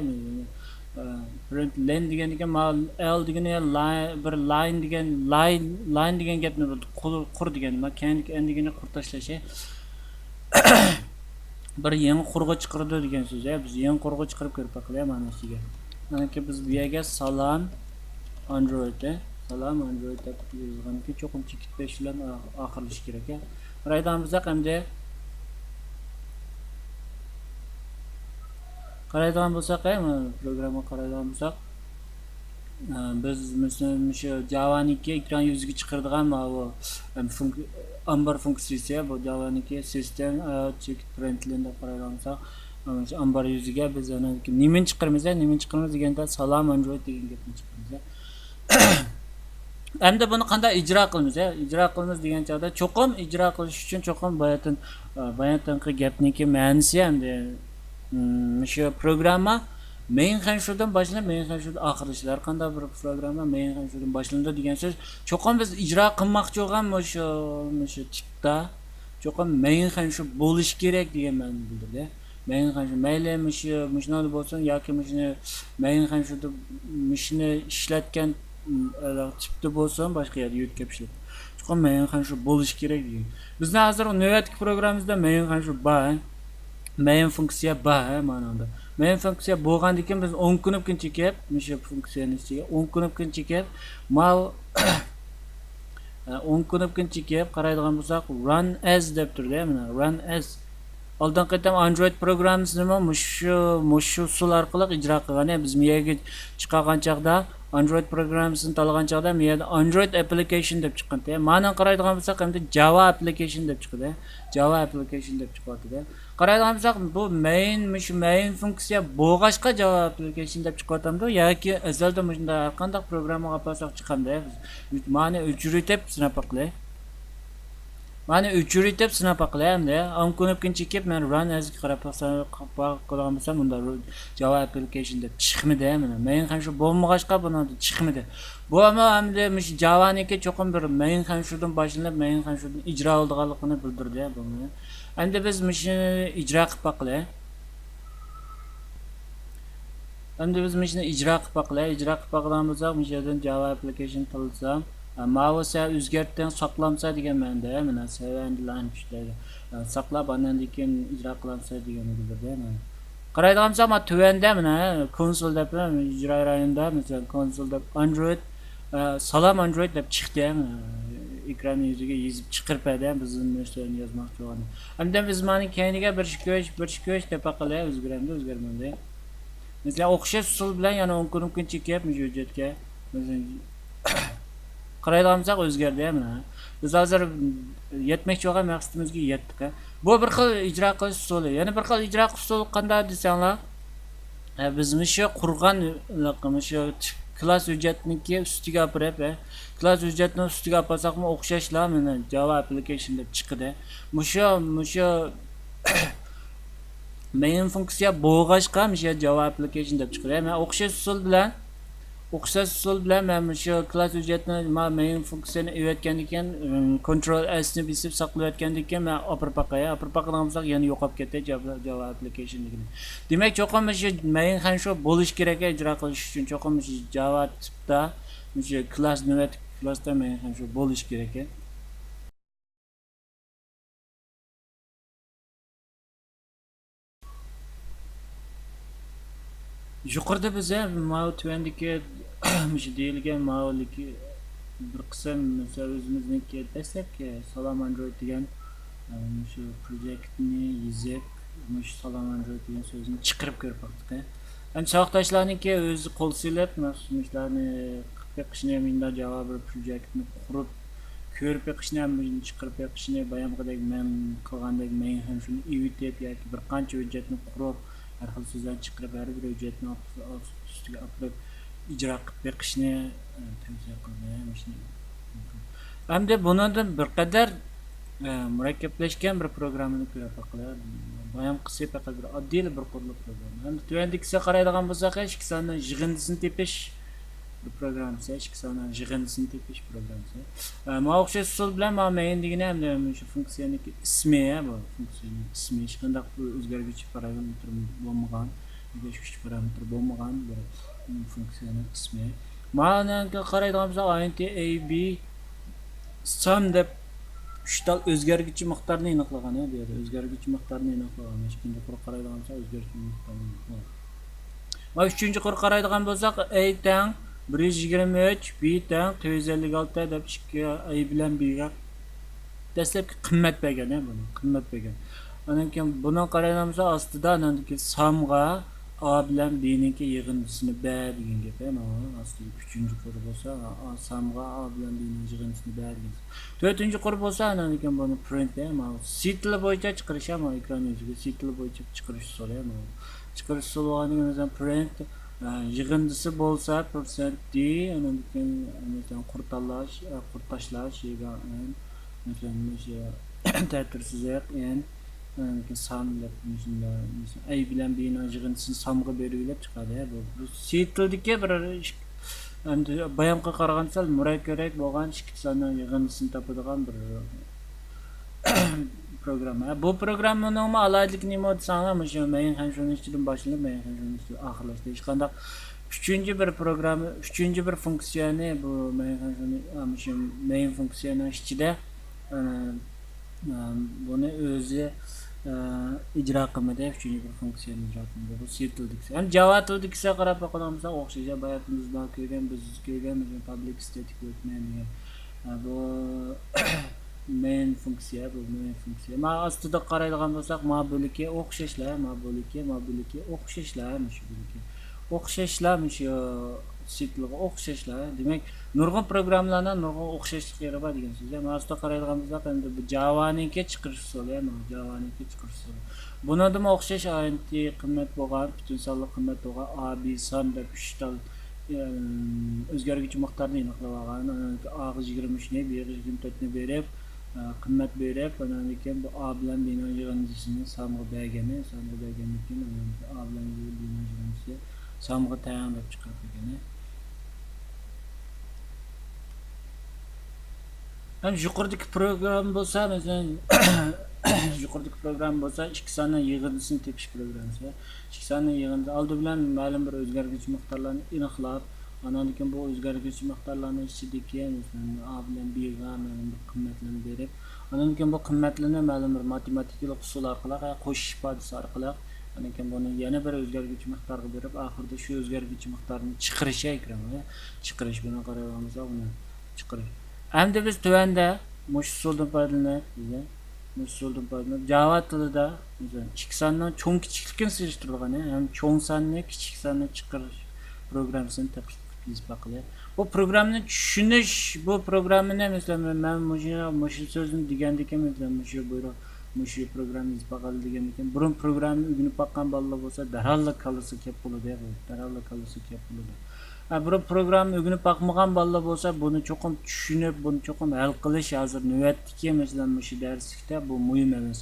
ئە، پرىنت لېن دېگەندىكىن، مانا ئېل دېگىنى لاي-، بىر لاين دېگەن، لاين، لاين دېگەن گەپنى بىلدۇق. قۇر، قۇر دېگەن، مانا كەينىدىكى ئېن دېگىنى قۇر تاشلاش، ھە. بىر يېڭى قۇرغا چىقىرىدۇ دېگەن سۆز، ھە. بىز يېڭى قۇرغا چىقىرىپ كۆرۈپ باقىلى، مانا ئىچىگە. ئاندىن كېيىن بىز بۇ يەرگە سالام ئاندرويد، ھە. سالام ئاندرويد دەپ يازغاندىن كېيىن چوقۇم چېكىت بەش بىلەن ئا-، ئاخىرلىشىشى كېرەك، ھە. قارايدىغان بولساق ئەمدى قارايدىغان بولساق، ھە، مانا پروگراممىغا قارايدىغان بولساق، ئە، بىز مەسىلەن مۇشۇ جاۋانىڭكى ئېكران يۈزىگە چىقىرىدىغان ماۋۇ، ئەم، فۇنك-، ئامبار فۇنكسىيىسى، بۇ جاۋانىڭكى سىستېم ئاوت چېكىت پرىنت لېن دەپ قارايدىغان بولساق، مانا مۇشۇ ئامبار يۈزىگە بىز ئەنە نېمىنى چىقىرىمىز، ھە؟ نېمىنى چىقىرىمىز دېگەندە، سالام ئاندرويد دېگەن گەپنى چىقىرىمىز، ھە؟ ئەمدى بۇنى قانداق ئىجرا قىلىمىز، ھە؟ ئىجرا قىلىمىز دېگەن چاغدا چوقۇم ئىجرا قىلىش ئۈچۈن چوقۇم باياتىن، ئە، باياتىنقى گەپنىڭكى مەنىسى ئەمدى، مم، مۇشۇ پروگرامما مەيىن خەنشۇدىن باشلىنىپ، مەيىن خەنشۇدا ئاخىرلىشىدۇ. ھەر قانداق بىر پروگرامما مەيىن خەنشۇدىن باشلىنىدۇ دېگەن سۆز. چوقۇم بىز ئىجرا قىلماقچى بولغان مۇشۇ، مۇشۇ تىپتا چوقۇم مەيىن خەنشۇ بولۇشى كېرەك دېگەن مەنىنى بىلدۈرىدۇ. مەيىن خەنشۇ، مەيلى مۇشۇ، مۇشۇنىڭدا بولسۇن ياكى مۇشۇنى مەيىن خەنشۇدا مۇشۇنى ئىشلەتكەن، ئم، تىپتا بولسۇن، باشقا يەردە يۆتكەپ ئىشلەت. چوقۇم مەيىن خەنشۇ بولۇشى كېرەك دېگەن. بىزنىڭ ھازىر نۆۋەتتىكى پروگراممىمىزدا مەيىن خەنشۇ بار، مەيىن فۇنكسىيە بار، ھە، مانىڭدا. مەيىن فۇنكسىيە بولغاندىن كېيىن بىز ئون كۇنۇپكىنى چېكىپ، مۇشۇ فۇنكسىيەنىڭ ئىچىگە ئون كۇنۇپكىنى چېكىپ، ماۋۇ ئون كۇنۇپكىنى چېكىپ قارايدىغان بولساق، ران ئەز دەپ تۇرىدۇ، مانا، ران ئەز. ئالدىنقى قېتىم ئاندرويد پروگراممىسىنىمۇ مۇشۇ، مۇشۇ ئۇسۇل ئارقىلىق ئىجرا قىلغان. بىز مۇ يەرگە چىقارغان چاغدا، ئاندرويد پروگراممىسىنى تاللىغان چاغدا، مۇ يەردە ئاندرويد ئەپلىكېيشن دەپ چىققانتى. مانىڭغا قارايدىغان بولساق، ئەمدى جاۋا ئەپلىكېيشن دەپ چىقىدۇ. جاۋا ئەپلىكېيشن دەپ چىقىۋاتىدۇ. قارايدىغان بولساق، بۇ مەيىن، مۇشۇ مەيىن فۇنكسىيە بولغاچقا جاۋا ئەپلىكېيشن دەپ چىقىۋاتامدۇ ياكى ئەزەلدىن مۇشۇنداق ھەر قانداق پروگراممىغا ئاپارساق چىقامدۇ؟ مانى ئۆچۈرۈۋېتىپ سىناپ باقىلى. مانا ئۆچۈرۈۋېتىپ سىناپ باقىلى ئەمدى. ئون كۇنۇپكىنى چېكىپ، مەن ران ئەزگە قاراپ باقسام، قاراپ قالغان بولسام، مۇندا جاۋا ئەپلىكېيشن دەپ چىقمىدى. مانا مەينخەن شۇ بولمىغاچقا، بۇنىڭدا چىقمىدى. بۇ ئەمما ئەمدى مۇشۇ جاۋانىڭكى چوقۇم بىر مەينخەن شۇدىن باشلىنىپ، مەينخەن شۇدىن ئىجرا بولىدىغانلىقىنى بىلدۈردى. بۇ ئەمدى بىز مۇشۇنى ئىجرا قىلىپ باقىلى. ئەمدى بىز مۇشۇنى ئىجرا قىلىپ باقىلى. ئىجرا قىلىپ باقىدىغان بولساق، مۇشۇ يەردىن جاۋا ئەپلىكېيشن تاللىسام، ئە، ماۋۇ سەن ئۆزگەرتتىڭ، ساقلامسا دېگەن مەنىدە، مانا سەۋەندىلان چۈشتى. ئە، ساقلاپ، ئاندىن كېيىن ئىجرا قىلامسا دېگەننى بىلدۈردى. مانا. قارايدىغان بولساق، مانا تۆۋەندە، مانا، كونسول دەپ، ئىجرا رايونىدا، مەسىلەن، كونسول دەپ ئاندرويد، ئە، سالام ئاندرويد دەپ چىقتى. ئە، ئېكران يۈزىگە يېزىپ چىقىرىپ بەردى، بىز نەرسىلەرنى يازماقچى بولغان. ئەمدى بىز مانا كەينىگە بىر ئىش كۆرۈش، بىر ئىش كۆرۈش دەپ باقىلى، ئۆزگىرەمدۇ، ئۆزگەرمەمدۇ. مەسىلەن، ئوخشاش ئۇسۇل بىلەن يەنە ئون كۇنۇپكىنى چېكىپ، مۇشۇ ھۆججەتكە، مەسىلەن، قارايدىغان بولساق، ئۆزگەردى مانا. بىز ھازىر يەتمەكچى بولغان مەقسىتىمىزگە يەتتۇق. بۇ بىر خىل ئىجرا قىلىش ئۇسۇلى. يەنە بىر خىل ئىجرا قىلىش ئۇسۇلى قانداق دېسەڭلار، ئە، بىز مۇشۇ قۇرغان، مۇشۇ كلاس ھۆججەتنىڭكى ئۈستىگە ئاپىرىپ، ئە، كلاس ھۆججەتنىڭ ئۈستىگە ئاپارساقمۇ ئوخشاشلا مانا جاۋا ئەپلىكېيشن دەپ چىقىدۇ. مۇشۇ، مۇشۇ مەين فۇنكسىيە بولغاچقا، مۇشۇ يەردە جاۋا ئەپلىكېيشن دەپ چىقىدۇ. مەن ئوخشاش ئۇسۇل بىلەن، ئوخشاش ئۇسۇل بىلەن مەن مۇشۇ كلاس ھۆججەتنى، ما-، مەين فۇنكسىيەنى ئېلىۋەتكەندىن كېيىن، ئىم، كونترول ئېسنى بېسىپ ساقلىۋەتكەندىن كېيىن، مەن ئاپىرىپ باقاي. ئاپىرىپ باقىدىغان بولساق، يەنە يوقاپ كەتتى جاۋا، جاۋا ئەپلىكېيشن دېگىنى. دېمەك، چوقۇم مۇشۇ مەين خەنشۇ بولۇش كېرەك، ئىجرا قىلىش ئۈچۈن. چوقۇم مۇشۇ جاۋا تىپتا، مۇشۇ كلاس، نۆۋەتتىكى كلاستا مەين خەنشۇ بولۇش كېرەك. يۇقىرىدا بىز، ھە، ماۋۇ تۆۋەندىكى، مۇشۇ دېيىلگەن ماۋۇدىكى بىر قىسىم، مەسىلەن، ئۆزىمىزنىڭكى دەسلەپكى سالام ئاندرويد دېگەن، ئە، مۇشۇ پروجېكتنى يېزىپ، مۇشۇ سالام ئاندرويد دېگەن سۆزنى چىقىرىپ كۆرۈپ باقتۇق. ئەمدى ساۋاقداشلارنىڭكى ئۆزى قول سېلىپ، مەخسۇس مۇشۇلارنى قىلىپ بېقىشنى، مۇنداق جاۋا بىر پروجېكتنى قۇرۇپ، كۆرۈپ بېقىشنى، ھەم چىقىرىپ بېقىشنى، بايامقىدەك مەن قىلغاندەك مەينخەن شۇنى ئېۋىتىپ ياكى بىر قانچە ھۆججەتنى قۇرۇپ، ھەر خىل سۆزلەرنى چىقىرىپ، ھەر بىر ھۆججەتنى ئۈستىگە ئاپىرىپ ئىجرا قىلىپ بېقىشنى، ئە، تەۋسىيە قىلىمەن. ئەمدى بۇنىڭدىن بىر قەدەر، ئە، مۇرەككەپلەشكەن بىر پروگراممىنى كۆرۈپ باقىلى. بايامقىسى پەقەت بىر ئاددىيلا بىر قۇرلۇق پروگرامما. ئەمدى تۆۋەندىكىسىگە قارايدىغان بولساق، ئىككى ساننىڭ يىغىندىسىنى تېپىش بىر پروگراممىسى، ئىككى ساننىڭ يىغىندىسىنى تېپىش پروگراممىسى. ئە، ماڭا ئوخشاش ئۇسۇل بىلەن ماڭا مەيىن دېگىنى ئەمدى مۇشۇ فۇنكسىيەنىڭكى ئىسمى، بۇ فۇنكسىيەنىڭ ئىسمى ھېچقانداق بىر ئۆزگەرگۈچى پارامېتىر بولمىغان، ئۆزگەرگۈچى پارامېتىر بولمىغان بىر، ئىم، فۇنكسىيەنىڭ ئىسمى. مانا قارايدىغان بولساق، ئاينتى ئەي بى سام دەپ ئۈچ تال ئۆزگەرگۈچى مىقدارنى ئېنىقلىغان، ھە، بۇ يەردە ئۆزگەرگۈچى مىقدارنى ئېنىقلىغان. ئىككىنچى قۇر قارايدىغان بولساق، ئۆزگەرگۈچى مىقدارنى ئېنىقلىغان. ۋە ئۈچىنچى قۇر قارايدىغان بولساق، ئەي تەڭ بىر يۈز يىگىرمە ئۈچ، بى تەڭ تۆت يۈز ئەللىك ئالتە دەپ ئىككى ئەي بىلەن بىگە دەسلەپكى قىممەت بەرگەن، ھە، بۇنى قىممەت بەرگەن. ئاندىن كېيىن بۇنىڭ قارايدىغان بولساق، ئاستىدا ئاندىن كېيىن سامغا ئا بىلەن بىنىڭكى يىغىندىسىنى بەر دېگەن گەپ، ھە، مانا ئاستىدىكى ئۈچىنچى قۇر بولسا، ئا، سامغا ئا بىلەن بىنىڭ يىغىندىسىنى بەر دېگەن. تۆتىنچى قۇر بولسا، ئاندىن كېيىن بۇنى پرىنت، ھە، مانا سىتىل بويىچە چىقىرىش، ھە، مانا ئېكران يۈزىگە سىتىل بويىچە چىقىرىش ئۇسۇلى، ھە، مانا. چىقىرىش ئۇسۇلى بولغاندىن كېيىن، مەسىلەن، پرىنت، ئە، يىغىندىسى بولسا، پىرسەنت دى، ئاندىن كېيىن، مەسىلەن، قۇر تاللاش، ئە، قۇر تاشلاش، يىغا-، ئەن، مەسىلەن، مۇشۇ تەتۈر سىزىق، ئەن، ئاندىن كېيىن سان دەپ، مۇشۇنداق، مەسىلەن، ئەي بىلەن بىنىڭ يىغىندىسىنى سامغا بېرىۋېلىپ چىقادۇ. بۇ، بۇ سىتىلدىكى بىر ئىش-، ئەمدى بايامقىغا قارىغاندا سەل مۇرەككەپرەك بولغان ئىككى ساننىڭ يىغىندىسىنى تاپىدىغان بىر پروگرامما. بۇ پروگراممىنىڭمۇ ئالاھىدىلىكى نېمە دېسەڭلار، مۇشۇ مەيىن خەنشۇنىڭ ئىچىدىن باشلىنىپ، مەيىن خەنشۇنىڭ ئىچىدىن ئاخىرلاشتى. ھېچقانداق ئۈچىنچى بىر پروگرامما، ئۈچىنچى بىر فۇنكسىيەنى بۇ مەيىن خەنشۇنى، ئا، مۇشۇ مەيىن فۇنكسىيەنىڭ ئىچىدە، ئە، ئە، بۇنى ئۆزى، ئە، ئىجرا قىلمىدى. ئۈچىنچى بىر فۇنكسىيەنى ئىجرا قىلمىدى. بۇ سى تىلدىكىسى. ھەم جاۋا تىلدىكىسىگە قاراپ باقىدىغان بولساق ئوخشاش. بايا بىز بار كۆرگەن، بىز كۆرگەن، مەسىلەن، پابلىك ستېتىك ۋۆكمەن دېگەن. ئە، بۇ مەيىن فۇنكسىيە، بۇ مەيىن فۇنكسىيە. ما ئاستىدا قارايدىغان بولساق، ما بۆلىكى ئوخشاشلا، ما بۆلىكى، ما بۆلىكى ئوخشاشلا، مۇشۇ بۆلىكى. ئوخشاشلا، مۇشۇ سىتلىغا ئوخشاشلا. دېمەك، نۇرغۇن پروگراممىلارنىڭ نۇرغۇن ئوخشاشلىق يېرى بار دېگەن سۆز. ما ئاستىدا قارايدىغان بولساق، ئەمدى بۇ جاۋانىڭكى چىقىرىش ئۇسۇلى، ما جاۋانىڭكى چىقىرىش ئۇسۇلى. بۇنىڭدىمۇ ئوخشاش ئاينتى قىممەت بولغان، پۈتۈن سانلىق قىممەت بولغان ئا، بى، سان دەپ ئۈچ تال ئۆزگەرگۈچى مىقدارنى ئېنىقلاپ ئالغان. ئاغا يىگىرمە ئۈچنى، بىغا يىگىرمە تۆتنى بېرىپ، قىممەت بېرىپ، ئاندىن كېيىن بۇ ئا بىلەن بنىڭ يىغىندىسىنى سانغا بەرگىنى، سانغا بەرگەندىن كېيىن ئا بىلەن بنىڭ يىغىندىسى سانغا تەڭ دەپ چىقىرىدىكەن. ھەم يۇقىرىدىكى پروگرامما بولسا، مەسىلەن، يۇقىرىدىكى پروگرامما بولسا ئىككى ساننىڭ يىغىندىسىنى تېپىش پروگراممىسى. ئىككى ساننىڭ يىغىندىسى ئالدى بىلەن مەلۇم بىر ئۆزگەرگۈچى مىقدارلارنى ئېنىقلاپ، ئاندىن كېيىن بۇ ئۆزگەرگۈچى مىقدارلارنىڭ ئىچىدىكى، مەسىلەن، ئا بىلەن بغا مەلۇم بىر قىممەتلەرنى بېرىپ، ئاندىن كېيىن بۇ قىممەتلەرنى مەلۇم بىر ماتېماتىكىلىق ئۇسۇل ئارقىلىق، ھە، قوشۇش ئىپادىسى ئارقىلىق، ئاندىن كېيىن بۇنى يەنە بىر ئۆزگەرگۈچى مىقدارغا بېرىپ، ئاخىرىدا شۇ ئۆزگەرگۈچى مىقدارنى چىقىرىش، ھە، ئېكرانغا چىقىرىش، بۇنى قاراپ بولساق، بۇنى چىقىرىش. ئەمدى بىز تۆۋەندە مۇشۇ ئۇسۇلدىن پايدىلىنىپ، بىزدە مۇشۇ ئۇسۇلدىن پايدىلىنىپ، جاۋا تىلىدا، مەسىلەن، ئىككى ساننىڭ چوڭ كىچىكلىكىنى سېلىشتۇرىدىغان ھەم چوڭ ساننى، كىچىك ساننى چىقىرىش پروگراممىسىنى تەكلىپ قىلىپ يېزىپ باقىلى. بۇ پروگراممىنى چۈشىنىش، بۇ پروگراممىنى، مەسىلەن، مەن مۇشۇ، مۇشۇ سۆزنى دېگەندىكىن، مەسىلەن، مۇشۇ بۇيرۇق، مۇشۇ پروگرامما يېزىپ باقايلى دېگەندىكىن، بۇرۇن پروگرامما ئۆگىنىپ باققان بالىلار بولسا، دەرھاللا كاللىسىغا كەپ بولىدۇ، دەرھاللا كاللىسىغا كەپ بولىدۇ. ھە، بۇرۇن پروگرامما ئۆگىنىپ باقمىغان بالىلار بولسا، بۇنى چوقۇم چۈشىنىپ، بۇنى چوقۇم ھەل قىلىش ھازىر نۆۋەتتىكى، مەسىلەن، مۇشۇ دەرسلىكتە بۇ مۇھىم ئەمەس.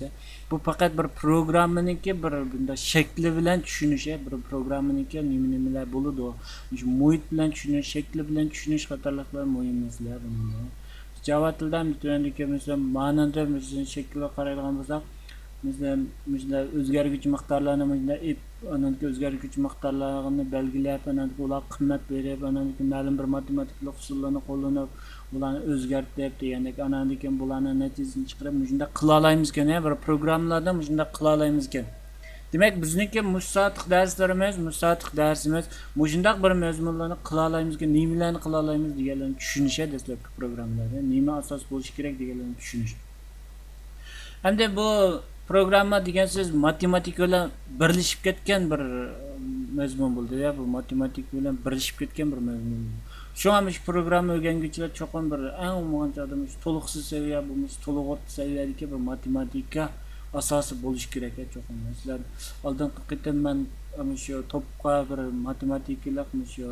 بۇ پەقەت بىر پروگراممىنىڭكى بىر بۇنداق شەكلى بىلەن چۈشىنىش، بىر پروگراممىنىڭكى نېمە، نېمىلەر بولىدۇ، مۇشۇ مۇھىت بىلەن چۈشىنىش، شەكلى بىلەن چۈشىنىش قاتارلىقلار مۇھىم مەسىلە بۇنىڭدا. جاۋا تىلىدا ھەم تۆۋەندىكى، مەسىلەن، مانىدا، مەسىلەن، شەكىلگە قارايدىغان بولساق، مەسىلەن، مۇشۇنداق ئۆزگەرگۈچى مىقدارلارنى مۇشۇنداق ئېلىپ، ئاندىن كېيىن ئۆزگەرگۈچى مىقدارلارنى بەلگىلەپ، ئاندىن كېيىن ئۇلارغا قىممەت بېرىپ، ئاندىن كېيىن مەلۇم بىر ماتېماتىكىلىق ئۇسۇللارنى قوللىنىپ، ئۇلارنى ئۆزگەرتىپ دېگەندەك، ئاندىن كېيىن بۇلارنىڭ نەتىجىسىنى چىقىرىپ، مۇشۇنداق قىلالايمىزكەن، ھە، بىر پروگراممىلاردا مۇشۇنداق قىلالايمىزكەن. دېمەك، بىزنىڭكى مۇشۇ سائەتلىك دەرسلىرىمىز، مۇشۇ سائەتلىك دەرسىمىز مۇشۇنداق بىر مەزمۇنلارنى قىلالايمىزكەن، نېمىلەرنى قىلالايمىز دېگەنلەرنى چۈشىنىش، ھە، دەسلەپكى پروگراممىلاردا نېمە ئاساس بولۇشى كېرەك دېگەنلەرنى چۈشىنىش. ئەمدى بۇ پروگرامما دېگەن سۆز ماتېماتىكا بىلەن بىرلىشىپ كەتكەن بىر مەزمۇن بولدى، يا، بۇ ماتېماتىكا بىلەن بىرلىشىپ كەتكەن بىر مەزمۇن. شۇڭا مۇشۇ پروگرامما ئۆگەنگۈچىلەر چوقۇم بىر ئەڭ ئومۇمەن چاغدا مۇشۇ تولۇقسىز سەۋىيە، بۇ مۇشۇ تولۇق ئوتتۇرا سەۋىيەدىكى بىر ماتېماتىكا ئاساسى بولۇشى كېرەك، يا، چوقۇم. مەسىلەن، ئالدىنقى قېتىم مەن مۇشۇ توپقا بىر ماتېماتىكىلىق مۇشۇ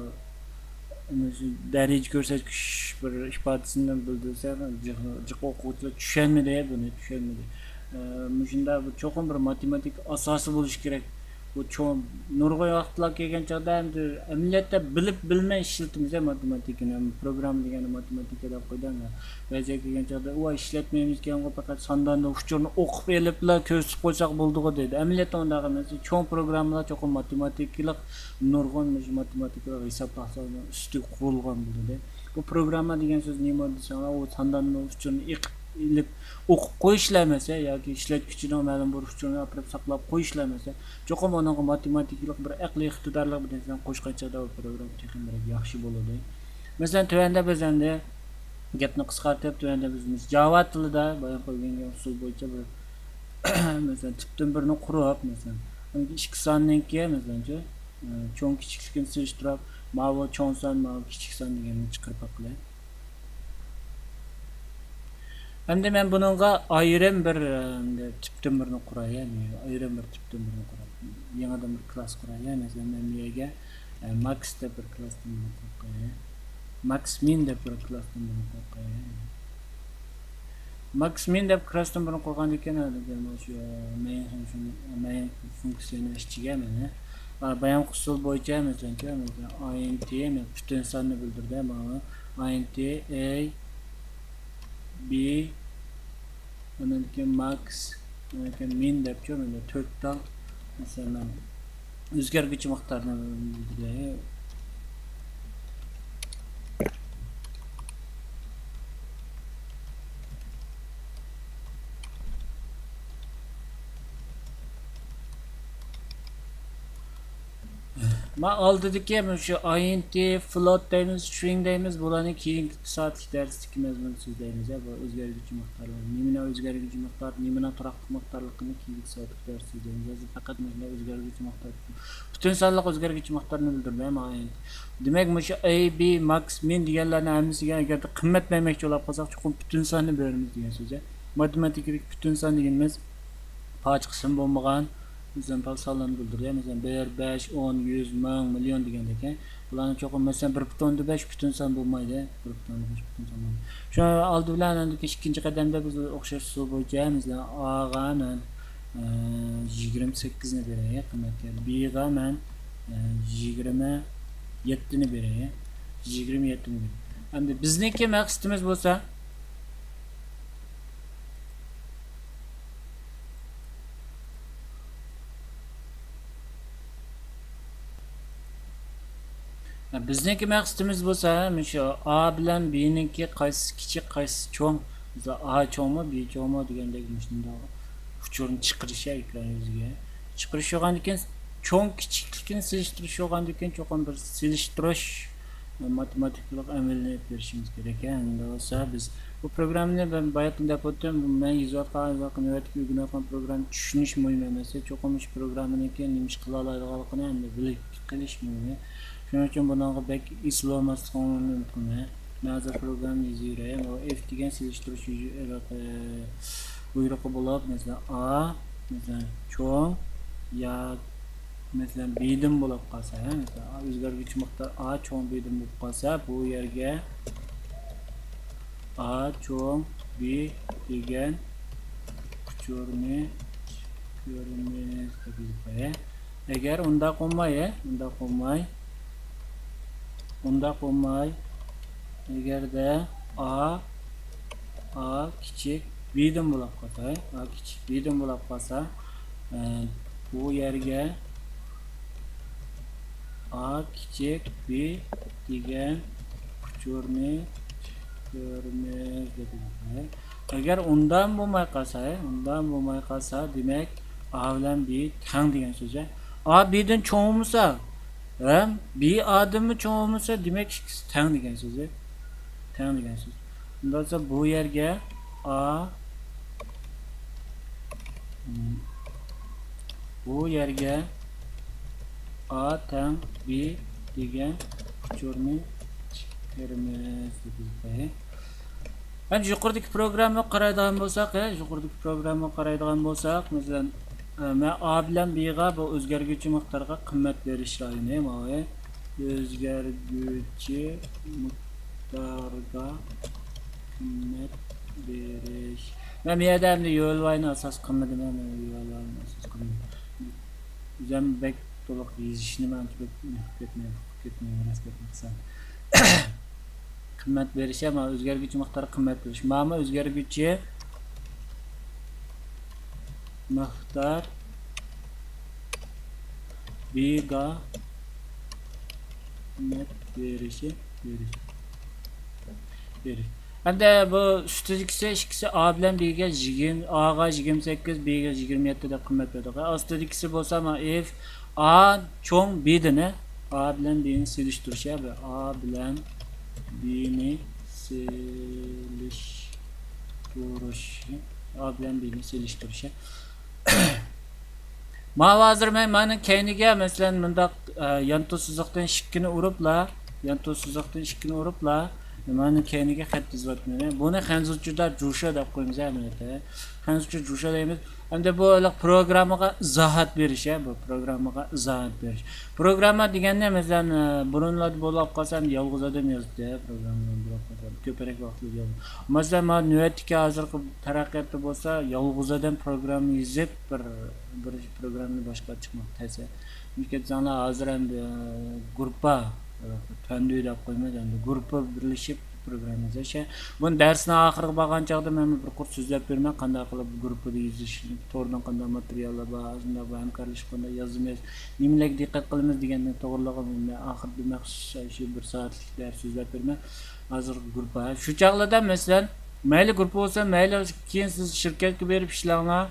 مۇشۇ دەرىجە كۆرسەتكۈچ بىر ئىپادىسىنى بىلدۈرسەم، جىق، جىق ئوقۇغۇچىلار چۈشەنمىدى، بۇنى چۈشەنمىدى. ئە، مۇشۇنداق بىر چوقۇم بىر ماتېماتىكا ئاساسى بولۇشى كېرەك. بۇ چوڭ، نۇرغۇن ۋاقىتلار كەلگەن چاغدا ئەمدى ئەمەلىيەتتە بىلىپ بىلمەي ئىشلىتىمىز ماتېماتىكىنى. پروگرامما دېگەننى ماتېماتىكا دەپ قويدى. بەزىگە كەلگەن چاغدا، ئۇ ئىشلەتمەيمىزكەنغۇ، پەقەت سانداندا ئۇچۇرنى ئوقۇپ ئېلىپلا كۆرسىتىپ قويساق بولىدىغۇ دەيدۇ. ئەمەلىيەتتە ئۇنداق ئەمەس. چوڭ پروگراممىلار چوقۇم ماتېماتىكىلىق، نۇرغۇن مۇشۇ ماتېماتىكىلىق ھېسابلاشلارنىڭ ئۈستىگە قۇرۇلغان بولىدۇ. بۇ پروگرامما دېگەن سۆز نېمە دېسەڭلار، ئۇ سانداندا ئۇچۇرنى ئېقىپ ئېلىپ ئوقۇپ قويۇشلا ئەمەس، ياكى ئىشلەتكۈچىنىڭ مەلۇم بىر ئۇچۇرىنى ئاپىرىپ ساقلاپ قويۇشلا ئەمەس. چوقۇم ئۇنىڭغا ماتېماتىكىلىق بىر ئەقلىي ئىقتىدارلىق بىر نەرسىنى قوشقان چاغدا ئۇ پروگرامما تېخىمۇ ياخشى بولىدۇ. مەسىلەن، تۆۋەندە بىز ئەمدى گەپنى قىسقارتىپ، تۆۋەندە بىز جاۋا تىلىدا بايان قويغان ئۇسۇل بويىچە بىر، مەسىلەن، تىپتىن بىرنى قۇرۇپ، مەسىلەن، ئىككى ساننىڭكى، مەسىلەنچۇ، چوڭ كىچىكلىكىنى سېلىشتۇرۇپ، ماۋۇ چوڭ سان، ماۋۇ كىچىك سان دېگەننى چىقىرىپ باقىلى. ئەمدى مەن بۇنىڭغا ئايرىم بىر، ئەمدى تىپتىن بىرنى قۇراي، يەنى ئايرىم بىر تىپتىن بىرنى قۇراي. يېڭىدىن بىر كلاس قۇراي. مەسىلەن، مەن بۇ يەرگە، ئە، ماكس دەپ بىر كلاستىن بىرنى قۇرۇپ قوياي. ماكس مىن دەپ بىر كلاستىن بىرنى قۇرۇپ قوياي. ماكس مىن دەپ كلاستىن بىرنى قۇرغاندىن كېيىن، ھازىر مانا شۇ مەيىن فۇنكسىيە، مەيىن فۇنكسىيەنىڭ ئىچىگە مانا، ئا، بايامقى ئۇسۇل بويىچە، مەسىلەن، مەسىلەن، ئاي ئېن تى، مەن پۈتۈن ساننى بىلدۈردى، مانا، ئاي ئېن تى، ئەي، بى، ئاندىن كېيىن ماكس، ئاندىن كېيىن مىن دەپچۇ، مەندە تۆت تال. مەسىلەن، مەن ئۆزگەرگۈچى مىقدارنى بىلدۈرەي. ما ئالدىدىكى مۇشۇ ئاي ئېن تى، فلوت دەيمىز، سترىڭ دەيمىز، بۇلارنى كېيىنكى سائەتلىك دەرستىكى مەزمۇندا سۆزلەيمىز، ھە، بۇ ئۆزگەرگۈچى مىقدارلار. نېمىنىڭ ئۆزگەرگۈچى مىقدار، نېمىنىڭ تۇراقلىق مىقدارلىقىنى كېيىنكى سائەتلىك دەرستە سۆزلەيمىز. ھازىر پەقەت مۇشۇنداق ئۆزگەرگۈچى مىقدار، پۈتۈن سانلىق ئۆزگەرگۈچى مىقدارنى بىلدۈردى، ھە، ما ئاي ئېن تى. دېمەك، مۇشۇ ئەي، بى، ماكس، مىن دېگەنلەرنىڭ ھەممىسىگە ئەگەردە قىممەت بەرمەكچى بولۇپ قالساق، چوقۇم پۈتۈن ساننى بېرىمىز دېگەن سۆز، ھە. ماتېماتىكىدىكى پۈتۈن سان دېگىنىمىز پارچە قىسىم بولمىغان، مەسىلەن، سانلارنى بىلدۈرىدۇ. مەسىلەن، بىر، بەش، ئون، يۈز، مىڭ، مىليون دېگەندەك. بۇلارنى چوقۇم، مەسىلەن، بىر پۈتۈن ئوندىن بەش پۈتۈن سان بولمايدۇ. بىر پۈتۈن ئوندىن بەش پۈتۈن سان بولمايدۇ. شۇ ئالدى بىلەن ئەندىكى ئىككىنچى قەدەمدە بىز ئوخشاش ئۇسۇل بويىچە، مەسىلەن، ئاغا مەن، ئە، يىگىرمە سەككىزنى بېرەي قىممەتكە. بىغا مەن، ئە، يىگىرمە يەتتىنى بېرەي. يىگىرمە يەتتىنى بېرەي. ئەمدى بىزنىڭكى مەقسىتىمىز بولسا، بىزنىڭكى مەقسىتىمىز بولسا، مۇشۇ ئا بىلەن بنىڭكى قايسىسى كىچىك، قايسىسى چوڭ، مەسىلەن، ئا چوڭمۇ، ب چوڭمۇ دېگەندەك مۇشۇنداق ئۇچۇرنى چىقىرىش ئېكران يۈزىگە. چىقىرىش بولغاندىكىن، چوڭ كىچىكلىكىنى سېلىشتۇرۇش بولغاندىكىن، چوقۇم بىر سېلىشتۇرۇش ماتېماتىكىلىق ئەمەلىيىنى ئېلىپ بېرىشىمىز كېرەك. ئەمدى بولسا بىز بۇ پروگراممىنى مەن باياتىن دەپ ئۆتتۈم، مەن يېزىۋاتقان، ھازىرقى نۆۋەتتىكى ئۆگىنىۋاتقان پروگرامما چۈشىنىش مۇھىم ئەمەس. چوقۇم مۇشۇ پروگراممىنىڭكى نېمە ئىش قىلالايدىغانلىقىنى ئەمدى بىلىپ قېلىش مۇھىم. شۇنىڭ ئۈچۈن بۇنىڭغا بەك ئېسىلىۋالماسلىقىڭلارنى ئۈمىد قىلىمەن. مەن ھازىر پروگرامما يېزىۋېرەي. ئۇ ئېف دېگەن سېلىشتۇرۇش بۇيرۇقى بولۇپ، مەسىلەن، ئا، مەسىلەن، چوڭ يا مەسىلەن، بىدىن بولۇپ قالسا، ھە، مەسىلەن، ئا ئۆزگەرگۈچى مىقدار ئا چوڭ بىدىن بولۇپ قالسا، بۇ يەرگە ئا چوڭ بى دېگەن ئۇچۇرنى كۆرىمىز دەپ يېزىپ قوياي. ئەگەر ئۇنداق بولماي، ھە، ئۇنداق بولماي، ئۇنداق بولماي، ئەگەردە ئا، ئا كىچىك بىدىن بولۇپ قالسا، ئا كىچىك بىدىن بولۇپ قالسا، ئە، بۇ يەرگە ئا كىچىك بى دېگەن ئۇچۇرنى كۆرىمىز دېدى. ئەگەر ئۇنداق بولماي قالسا، ئۇنداق بولماي قالسا، دېمەك، ئا بىلەن بى تەڭ دېگەن سۆز. ئا بىدىن چوڭ بولمىسا، ھەم بى ئادىنمۇ چوڭ بولمىسا، دېمەك، ئىككىسى تەڭ دېگەن سۆز. تەڭ دېگەن سۆز. ئۇنداق بولسا، بۇ يەرگە ئا، بۇ يەرگە ئا تەڭ بى دېگەن ئۇچۇرنى چىقىرىمىز دېدى. ھەم يۇقىرىدىكى پروگراممىغا قارايدىغان بولساق، ھە، يۇقىرىدىكى پروگراممىغا قارايدىغان بولساق، مەسىلەن، ئە، مەن ئا بىلەن بىغا بۇ ئۆزگەرگۈچى مىقدارغا قىممەت بېرىش رايونى، ماۋۇ ئۆزگەرگۈچى مىقدارغا قىممەت بېرىش. مەن بۇ يەردە ئەمدى يۆلۋاينى ئاساس قىلمىدىم، مەن يۆلۋاينى ئاساس قىلمىدىم. ئۆزۈم بەك تولۇق يېزىشنى مەن بەك ئۇنتۇپ كەتمەي، ئۇقۇپ كەتمەي، راست گەپنى قىلسام. قىممەت بېرىش، مانا ئۆزگەرگۈچى مىقدار قىممەت بېرىش. مانا ئۆزگەرگۈچى مىقدار بىغا قىممەت بېرىشى، بېرىش. بېرىش. ئەمدى بۇ ئۈستىدىكىسى ئىككىسى ئا بىلەن بىگە يىگىرمە، ئاغا يىگىرمە سەككىز، بىگە يىگىرمە يەتتە دەپ قىممەت بېرىدۇ. ئاستىدىكىسى بولسا مانا ئىف ئا چوڭ بىدىن، ئا بىلەن بىنى سېلىشتۇرۇش، يا بىر ئا بىلەن بىنى سېلىشتۇرۇش، ئا بىلەن بىنى سېلىشتۇرۇش. ماۋۇ ھازىر مەن مانا كەينىگە، مەسىلەن، مۇنداق، ئە، يانتۇ سىزىقتىن ئىككىنى ئۇرۇپلا، يانتۇ سىزىقتىن ئىككىنى ئۇرۇپلا، مانا كەينىگە خەت يېزىۋاتىمەن. بۇنى خەنزۇچىدا جۇشە دەپ قويىمىز، ئەمەلىيەتتە. خەنزۇچە جۇشە دەيمىز. ئەمدى بۇ ھېلىقى پروگراممىغا ئىزاھات بېرىش، ھە، بۇ پروگراممىغا ئىزاھات بېرىش. پروگرامما دېگەندە، مەسىلەن، ئە، بۇرۇنلاردا بولۇپ قالسا، ئەمدى يالغۇز ئادەم يازدى، پروگرامما بولۇپ قالسا، كۆپرەك ۋاقىت يازدى. مەسىلەن، مانا نۆۋەتتىكى ھازىرقى تەرەققىياتتا بولسا، يالغۇز ئادەم پروگرامما يېزىپ، بىر، بىر پروگراممىنى باشقا چىقماق تەس. نېمىشقا دېسەڭلار، ھازىر ئەمدى، ئە، گۇرۇپپا، تەندۈ دەپ قويمايدۇ، ئەمدى گۇرۇپپا بىرلىشىپ، پروگرامما يېزىش. بۇنى دەرسنىڭ ئاخىرىغا بارغان چاغدا مەن بىر قۇر سۆزلەپ بېرىمەن، قانداق قىلىپ گۇرۇپپىدا يېزىش، توردىن قانداق ماتېرىياللار بار، شۇنداق بىر ھەمكارلىشىپ قانداق يازىمىز، نېمىلەرگە دىققەت قىلىمىز دېگەننى توغرىلىقىنى ئاخىرىدا مەخسۇس شۇ بىر سائەتلىك دەرس سۆزلەپ بېرىمەن. ھازىرقى گۇرۇپپا. شۇ چاغلاردا مەسىلەن، مەيلى گۇرۇپپا بولسا، مەيلى كېيىن سىز شىركەتكە بېرىپ ئىشلەڭلار.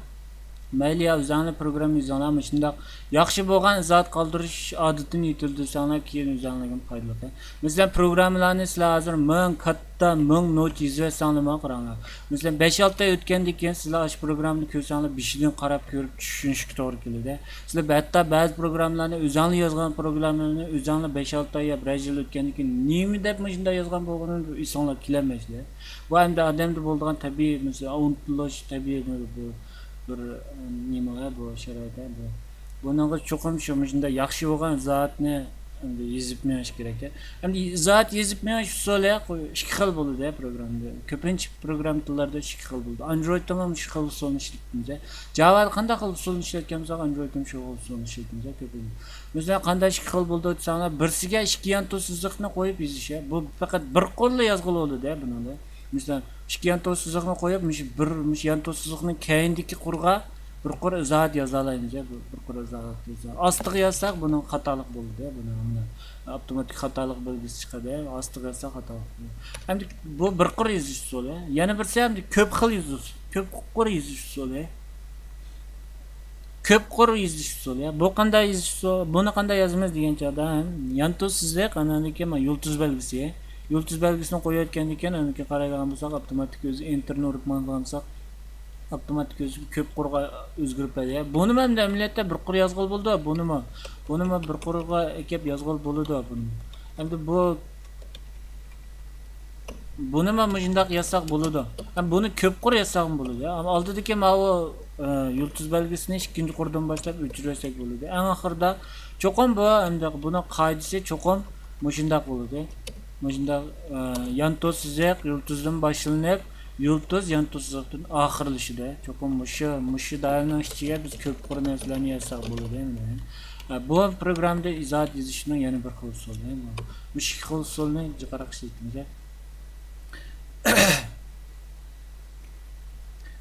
مەيلى يا ئۆزۈڭلار پروگرامما يېزىڭلار، مۇشۇنداق ياخشى بولغان ئىزاھات قالدۇرۇش ئادىتىنى يېتىلدۈرسەڭلار، كېيىن ئۆزۈڭلارغىمۇ پايدىلىق. مەسىلەن، پروگراممىلارنى سىلەر ھازىر مىڭ، كاتتا مىڭ نوچ يېزىۋەتسەڭلارمۇ، قاراڭلار. مەسىلەن، بەش-ئالتە ئاي ئۆتكەندىن كېيىن سىلەر ئاشۇ پروگراممىنى كۆرسەڭلار، بېشىدىن قاراپ كۆرۈپ چۈشىنىشكە توغرا كېلىدۇ. سىلەر ھەتتا بەزى پروگراممىلارنى، ئۆزۈڭلار يازغان پروگراممىلارنى ئۆزۈڭلار بەش-ئالتە ئاي يا بىرەر يىل ئۆتكەندىن كېيىن، نېمە دەپ مۇشۇنداق يازغان بولغىنىنى ئېسىڭلار كېلەلمەيسىلەر. بۇ ئەمدى ئادەمدە بولىدىغان تەبىئىي، مەسىلەن، ئۇنتۇلۇش تەبىئىي بۇ، بىر، نېمە بۇ شارائىت، بۇ بۇنىڭغا چوقۇم شۇ مۇشۇنداق ياخشى بولغان ئىزاھاتنى ئەمدى يېزىپ مېڭىش كېرەك. ئەمدى ئىزاھات يېزىپ مېڭىش ئۇسۇلى ئىككى خىل بولىدۇ پروگراممىدا. كۆپىنچە پروگرام تىللاردا ئىككى خىل بولىدۇ. ئاندرويدتىمۇ مۇشۇ خىل ئۇسۇلنى ئىشلىتىمىز. جاۋادا قانداق خىل ئۇسۇلنى ئىشلەتكەن بولساق، ئاندرويدتىمۇ شۇ خىل ئۇسۇلنى ئىشلىتىمىز كۆپىنچە. مەسىلەن، قانداق ئىككى خىل بولىدۇ دېسەڭلار، بىرسىگە ئىككى يانتۇ سىزىقنى قويۇپ يېزىش. بۇ پەقەت بىر قۇرلا يازغىلى بولىدۇ بۇنىڭدا. مەسىلەن، ئىككى يانتۇ سىزىقنى قويۇپ، مۇشۇ بىر، مۇشۇ يانتۇ سىزىقنىڭ كەينىدىكى قۇرغا بىر قۇر ئىزاھات يازالايمىز، بىر، بىر قۇر ئىزاھات يازا-، ئاستىغا يازساق، بۇنىڭ خاتالىق بولىدۇ، بۇنىڭ ئاپتوماتىك خاتالىق بەلگىسى چىقىدۇ، ئاستىغا يازساق خاتالىق بولىدۇ. ئەمدى بۇ بىر قۇر يېزىش ئۇسۇلى. يەنە بىرسى ئەمدى كۆپ خىل يېزىش، كۆپ قۇر يېزىش ئۇسۇلى. كۆپ قۇر يېزىش ئۇسۇلى. بۇ قانداق يېزىش ئۇسۇلى؟ بۇنى قانداق يازىمىز دېگەن چاغدا، يانتۇ سىزىق، ئاندىن كېيىن مانا يۇلتۇز بەلگىسى. يۇلتۇز بەلگىسىنى قويۇۋەتكەندىن كېيىن، ئاندىن كېيىن قارايدىغان بولساق، ئاپتوماتىك ئۆزى ئېنتېرنى ئۇرۇپ ماڭىدىغان بولساق، ئاپتوماتىك ئۆزى كۆپ قۇرغا ئۆزگىرىپ بەردى. بۇنىمۇ ئەمدى ئەمەلىيەتتە بىر قۇر يازغىلى بولىدۇ، بۇنىمۇ. بۇنىمۇ بىر قۇرغا ئەكەپ يازغىلى بولىدۇ، بۇنى. ئەمدى بۇ، بۇنىمۇ مۇشۇنداق يازساق بولىدۇ. ھەم بۇنى كۆپ قۇر يازساقمۇ بولىدۇ. ئەمما ئالدىدىكى ماۋۇ، ئە، يۇلتۇز بەلگىسىنى ئىككىنچى قۇردىن باشلاپ ئۆچۈرۈۋەتسەك بولىدۇ. ئەڭ ئاخىرىدا چوقۇم بۇ، ئەمدى بۇنىڭ قائىدىسى چوقۇم مۇشۇنداق بولىدۇ. مۇشۇنداق، ئە، يانتۇ سىزىق يۇلتۇزدىن باشلىنىپ، يۇلتۇز يانتۇ سىزىقتىن ئاخىرلىشىدۇ. چوقۇم مۇشۇ، مۇشۇ دائىرىنىڭ ئىچىگە بىز كۆپ قۇر نەرسىلەرنى يازساق بولىدۇ. مانا. ئە، بۇ پروگراممىدا ئىزاھات يېزىشنىڭ يەنە بىر خىل ئۇسۇلى. مۇشۇ ئىككى خىل ئۇسۇلنى جىقراق ئىشلىتىمىز.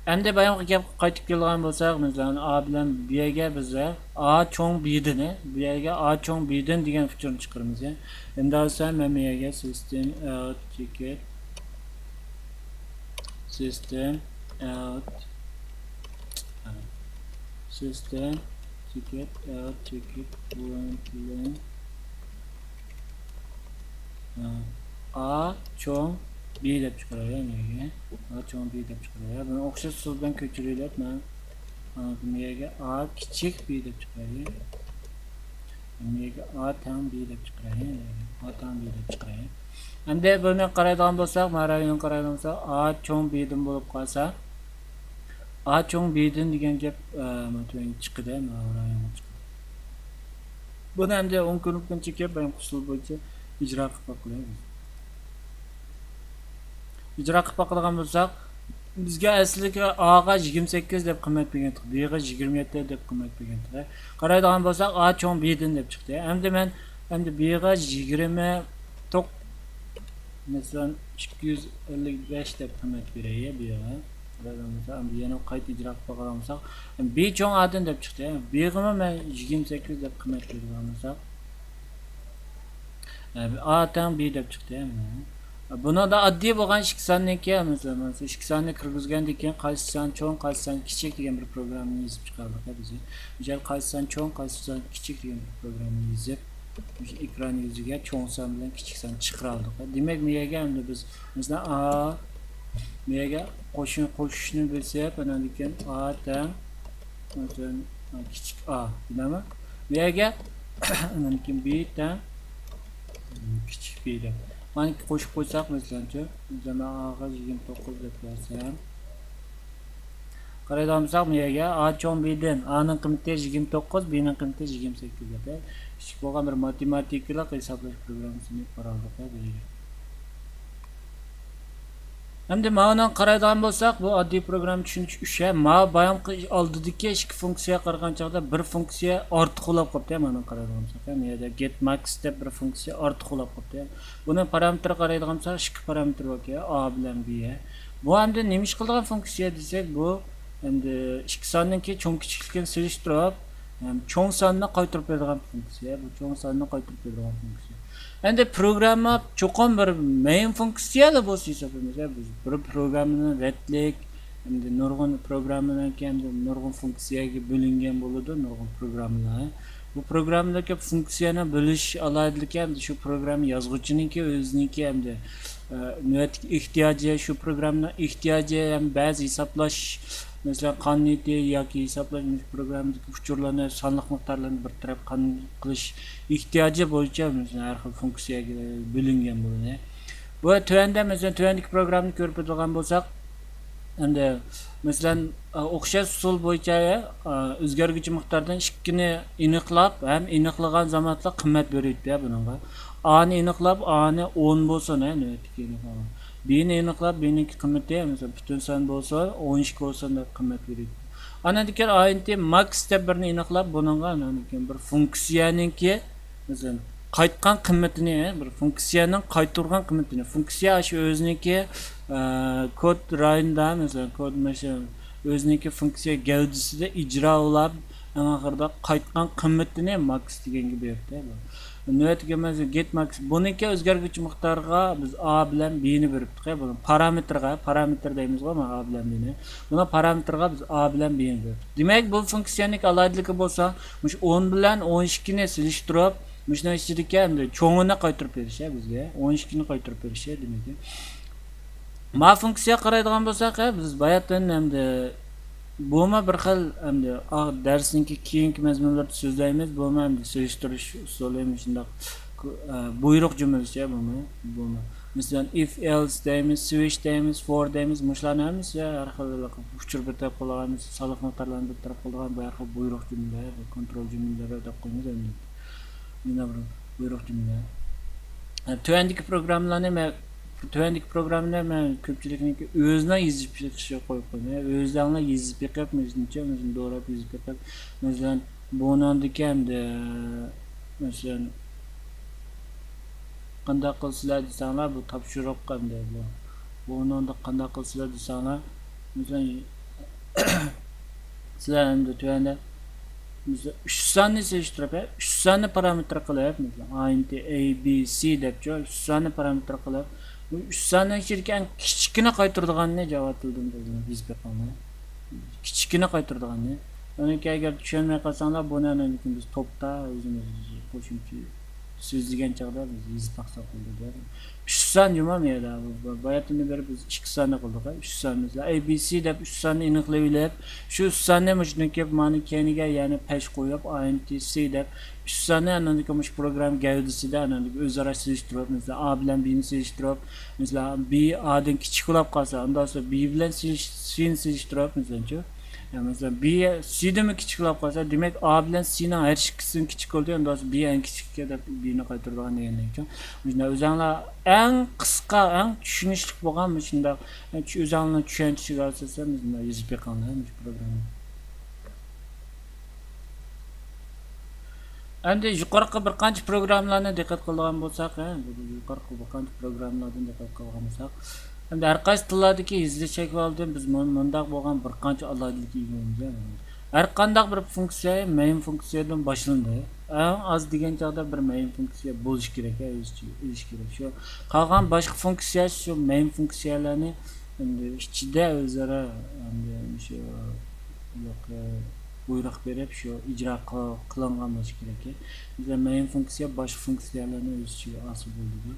ئەمدى بايامقى گەپكە قايتىپ كېلىدىغان بولساق، مەسىلەن، ئا بىلەن بىگە بىز ئا چوڭ بىدىنى، بىگە ئا چوڭ بىدىن دېگەن ئۇچۇرنى چىقىرىمىز. ئەمدى دېسەم، مەن بىگە سىستېم ئاۋت چېكىت، سىستېم ئاۋت، سىستېم چېكىت ئاۋت چېكىت ئا چوڭ بى دەپ چىقىرايلى مېگە. ئا چوڭ بى دەپ چىقىرايلى. بۇنى ئوخشاش ئۇسۇل بىلەن كۆچۈرەيلى. مەن مېگە ئا كىچىك بى دەپ چىقىرايلى. مېگە ئا تەڭ بى دەپ چىقىرايلى. ئا تەڭ بى دەپ چىقىرايلى. ئەمدى بۇنى قارايدىغان بولساق، مانا رايوننى قارايدىغان بولساق، ئا چوڭ بىدىن بولۇپ قالسا، ئا چوڭ بىدىن دېگەن گەپ، ئە، مانا تۆۋەنگە چىقىدۇ، مانا رايونغا چىقىدۇ. بۇنى ئەمدى ئون كۇنۇپكىنى چېكىپ، مەن ئۇسۇل بويىچە ئىجرا قىلىپ باقىمىز. ئىجرا قىلىپ باقىدىغان بولساق، بىزگە ئەسلىدىكى ئاغا يىگىرمە سەككىز دەپ قىممەت بەرگەنتۇق، بىغا يىگىرمە يەتتە دەپ قىممەت بەرگەنتۇق. قارايدىغان بولساق، ئا چوڭ بىدىن دەپ چىقتى. ئەمدى مەن، ئەمدى بىغا يىگىرمە توققۇز، مەسىلەن، ئىككى يۈز ئەللىك بەش دەپ قىممەت بېرەي، بىغا. قارايدىغان بولساق، ئەمدى يەنە قايتا ئىجرا قىلىپ باقىدىغان بولساق، بىغا چوڭ ئادىن دەپ چىقتى. بىغىمۇ مەن يىگىرمە سەككىز دەپ قىممەت بېرىدىغان بولساق، ئا تەڭ بى دەپ چىقتى. بۇنىڭدا ئاددىي بولغان ئىككى ساننىڭكى، مەسىلەن، مەسىلەن، ئىككى ساننى كىرگۈزگەندىن كېيىن، قايسى سان چوڭ، قايسى سان كىچىك دېگەن بىر پروگراممىنى يېزىپ چىقاردۇق بىز. مىسال، قايسى سان چوڭ، قايسى سان كىچىك دېگەن بىر پروگراممىنى يېزىپ، مۇشۇ ئېكران يۈزىگە چوڭ سان بىلەن كىچىك سان چىقىرالدۇق. دېمەك، بۇ يەرگە ئەمدى بىز، مەسىلەن، ئا، بۇ يەرگە قوشۇن قوشۇشنى بىلسەك، ئاندىن كېيىن ئا تەڭ، مەسىلەن، كىچىك ئا، بىلەمەن. بۇ يەرگە ئاندىن كېيىن بى تەڭ كىچىك بى دەپ. مانا قوشۇپ قويساق، مەسىلەنچۇ، مەسىلەن، مەن ئاغا يىگىرمە توققۇز دەپ يازسام. قارايدىغان بولساق، بۇ يەرگە ئا چوڭ بىدىن، ئانىڭ قىممىتى يىگىرمە توققۇز، بىنىڭ قىممىتى يىگىرمە سەككىز دەپ، كىچىك بولغان بىر ماتېماتىكىلىق ھېسابلاش پروگراممىسىنى قۇرالدۇق بۇ يەرگە. ئەمدى ماۋۇنى قارايدىغان بولساق، بۇ ئاددىي پروگرامما چۈشىنىش ئۈچۈن، ماۋۇ بايامقى ئالدىدىكى ئىككى فۇنكسىيەگە قارىغان چاغدا بىر فۇنكسىيە ئارتۇق بولاپ قاپتۇ، مانا قارايدىغان بولساق، يەنى يەردە گېت ماكس دەپ بىر فۇنكسىيە ئارتۇق بولاپ قاپتۇ. بۇنىڭ پارامېتىرى قارايدىغان بولساق، ئىككى پارامېتىر باركەن، ئا بىلەن بى. بۇ ئەمدى نېمە ئىش قىلىدىغان فۇنكسىيە دېسەك، بۇ ئەمدى ئىككى ساننىڭكى چوڭ كىچىكلىكىنى سېلىشتۇرۇپ، ھەم چوڭ ساننى قايتۇرۇپ بېرىدىغان فۇنكسىيە، بۇ چوڭ ساننى قايتۇرۇپ بېرىدىغان فۇنكسىيە. ئەمدى پروگرامما چوقۇم بىر مەين فۇنكسىيەلا بولسا ھېسابلىمىسا، بىز بىر پروگراممىنى رەتلىك، ئەمدى نۇرغۇن پروگراممىلاركى ئەمدى نۇرغۇن فۇنكسىيەگە بۆلۈنگەن بولىدۇ، نۇرغۇن پروگراممىلار. بۇ پروگراممىدىكى فۇنكسىيەنى بۆلۈش ئالاھىدىلىكى ئەمدى شۇ پروگرامما يازغۇچىنىڭكى ئۆزىنىڭكى ئەمدى، ئە، نۆۋەتتىكى ئېھتىياجى، شۇ پروگراممىنىڭ ئېھتىياجى ھەم بەزى ھېسابلاش، مەسىلەن، قانۇنىيىتى ياكى ھېسابلاش پروگراممىدىكى ئۇچۇرلارنى، سانلىق مىقدارلارنى بىر تەرەپ قانۇن قىلىش ئېھتىياجى بويىچە، مەسىلەن، ھەر خىل فۇنكسىيەگە بۆلۈنگەن بولىدۇ. بۇ تۆۋەندە، مەسىلەن، تۆۋەندىكى پروگراممىنى كۆرۈپ ئۆتىدىغان بولساق، ئەمدى مەسىلەن، ئوخشاش ئۇسۇل بويىچە ئۆزگەرگۈچى مىقداردىن ئىككىنى ئېنىقلاپ ھەم ئېنىقلىغان زاماندا قىممەت بېرىدۇ بۇنىڭغا. ئانى ئېنىقلاپ، ئانى ئون بولسۇن، ھە، نۆۋەتتىكى ئېنىقلىغان. بىنى ئېنىقلاپ، بىنىڭكى قىممىتى، مەسىلەن، پۈتۈن سان بولسا، ئون ئىككى بولسۇن دەپ قىممەت بېرىدۇ. ئاندىن كېيىن ئاينىتى ماكس دەپ بىرنى ئېنىقلاپ، بۇنىڭغا ئاندىن كېيىن بىر فۇنكسىيەنىڭكى، مەسىلەن، قايتقان قىممىتىنى، بىر فۇنكسىيەنىڭ قايتۇرغان قىممىتىنى، فۇنكسىيە ئاشۇ ئۆزىنىڭكى، ئە، كود رايونىدا، مەسىلەن، كود ماشىنا ئۆزىنىڭكى فۇنكسىيە گەۋدىسىدە ئىجرا بولۇپ، ئەڭ ئاخىرىدا قايتقان قىممىتىنى ماكس دېگەنگە بېرىپتۇ. نۆۋەتتىكى مەسىلەن، گېت ماكس. بۇنىڭكى ئۆزگەرگۈچى مىقدارغا بىز ئا بىلەن بىنى بېرىپتۇق. بۇنىڭ پارامېتىرغا، پارامېتىر دەيمىزغۇ، مانا ئا بىلەن بىنى. بۇنىڭ پارامېتىرغا بىز ئا بىلەن بىنى بېرىپتۇق. دېمەك، بۇ فۇنكسىيەنىڭ ئالاھىدىلىكى بولسا، مۇشۇ ئون بىلەن ئون ئىككىنى سېلىشتۇرۇپ، مۇشۇنىڭ ئىچىدىكى ئەمدى چوڭىنى قايتۇرۇپ بېرىش، بىزگە ئون ئىككىنى قايتۇرۇپ بېرىش، دېمەك. ما فۇنكسىيەگە قارايدىغان بولساق، ھە، بىز باياتىن ئەمدى بۇمۇ بىر خىل ئەمدى ئا-، دەرسنىڭكى كېيىنكى مەزمۇنلىرىدا سۆزلەيمىز. بۇمۇ ئەمدى سېلىشتۇرۇش ئۇسۇلى مۇشۇنداق، ئە، بۇيرۇق جۈملىسى بۇمۇ. بۇمۇ. مەسىلەن، ئىف، ئېلس دەيمىز، سۋىچ دەيمىز، فور دەيمىز. مۇشۇلارنىڭ ھەممىسى ھەر خىل ئۇچۇر بىر تەرەپ قىلىدىغان، سانلىق مىقدارلارنى بىر تەرەپ قىلىدىغان بۇ ھەر خىل بۇيرۇق جۈملە، كونترول جۈملىلىرى دەپ قويىمىز ئەمدى. مانا بۇ بۇيرۇق جۈملە. ھە، تۆۋەندىكى پروگراممىلارنى مەن، تۆۋەندىكى پروگراممىنى مەن كۆپچىلىكنىڭكى ئۆزىنىڭ يېزىپ بېقىشىغا قويۇپ قويدۇم. ئۆزلەرنىڭ يېزىپ بېقىپ، ئۆزىنىڭچە، ئۆزىنى دوراپ يېزىپ بېقىپ، مەسىلەن، بۇنىڭدىكى ئەمدى، مەسىلەن، قانداق قىلىسىلەر دېسەڭلار، بۇ تاپشۇرۇق ئەمدى بۇ. بۇنىڭدا قانداق قىلىسىلەر دېسەڭلار، مەسىلەن، سىلەر ئەمدى تۆۋەندە، مەسىلەن، ئۈچ ساننى سېلىشتۇرۇپ، ئۈچ ساننى پارامېتىر قىلىپ، مەسىلەن، ئا ئىنتى ئەي، بى، سى دەپچۇ، ئۈچ ساننى پارامېتىر قىلىپ، بۇ ئۈچ ساننىڭ ئىچىدىكى ئەڭ كىچىكىنى قايتۇرىدىغاننى جاۋا تىلىدىن بىز يېزىپ بېقىڭلار. كىچىكىنى قايتۇرىدىغاننى. ئۇنىڭكى ئەگەر چۈشەنمەي قالساڭلار، بۇنى ئاندىن كېيىن بىز توپتا ئۆزىمىز قوشۇمچە سۆزلىگەن چاغدا بىز يېزىپ باقساق بولىدۇ. ئۈچ سان جۇمۇ يەردە. باياتىندىن بېرى بىز ئىككى ساننى قىلدۇق. ئۈچ سان، مەسىلەن، ئەي بى سى دەپ ئۈچ ساننى ئېنىقلىۋېلىپ، شۇ ئۈچ ساننى مۇشۇنىڭكى مانا كەينىگە يەنە پەش قويۇپ، ئاي ئېن تى سى دەپ ئۈچ ساننى ئاندىن كېيىن مۇشۇ پروگرامما گەۋدىسىدە ئاندىن كېيىن ئۆزئارا سېلىشتۇرۇپ، مەسىلەن، ئا بىلەن بىنى سېلىشتۇرۇپ، مەسىلەن، بى ئادىن كىچىك بولۇپ قالسا، ئۇنداق بولسا بى بىلەن سېلىش-، سىنى سېلىشتۇرۇپ، مەسىلەنچۇ. يا مەسىلەن، بى سىدىنمۇ كىچىك بولۇپ قالسا، دېمەك، ئا بىلەن سىنىڭ ھەر ئىككىسىدىن كىچىك بولدى، ئۇنداق بولسا بى ئەڭ كىچىككەن دەپ بىنى قايتۇرىدىغان دېگەندىن كېيىن، مۇشۇنداق ئۆزۈڭلار ئەڭ قىسقا، ئەڭ چۈشىنىشلىك بولغان مۇشۇنداق، ئۆزۈڭلارنىڭ چۈشەنچىسىگە ئاساسەن مۇشۇنداق يېزىپ بېقىڭلار مۇشۇ پروگراممىنى. ئەمدى يۇقىرىقى بىر قانچە پروگراممىلارنى دىققەت قىلىدىغان بولساق، ھە، بۇ يۇقىرىقى بىر قانچە پروگراممىلاردىن دىققەت قىلىدىغان بولساق، ئەمدى ھەر قايسى تىللاردىكى يېزىلىش شەكلىدىن بىز مۇ-، مۇنداق بولغان بىر قانچە ئالاھىدىلىككە ئىگە بولىمىز. ھەر قانداق بىر فۇنكسىيە مەيىن فۇنكسىيەدىن باشلىنىدۇ. ئەڭ ئاز دېگەن چاغدا بىر مەيىن فۇنكسىيە بولۇشى كېرەك، ھە، ئۆز ئىچىگە ئېلىش كېرەك. شۇ قالغان باشقا فۇنكسىيە شۇ مەيىن فۇنكسىيەلەرنى ئەمدى ئىچىدە ئۆزئارا ئەمدى شۇ بۇيرۇق بېرىپ، شۇ ئىجرا قىل-، قىلىنغان بولۇشى كېرەك. مەيىن فۇنكسىيە باشقا فۇنكسىيەلەرنى ئۆز ئىچىگە ئالسا بولىدۇ.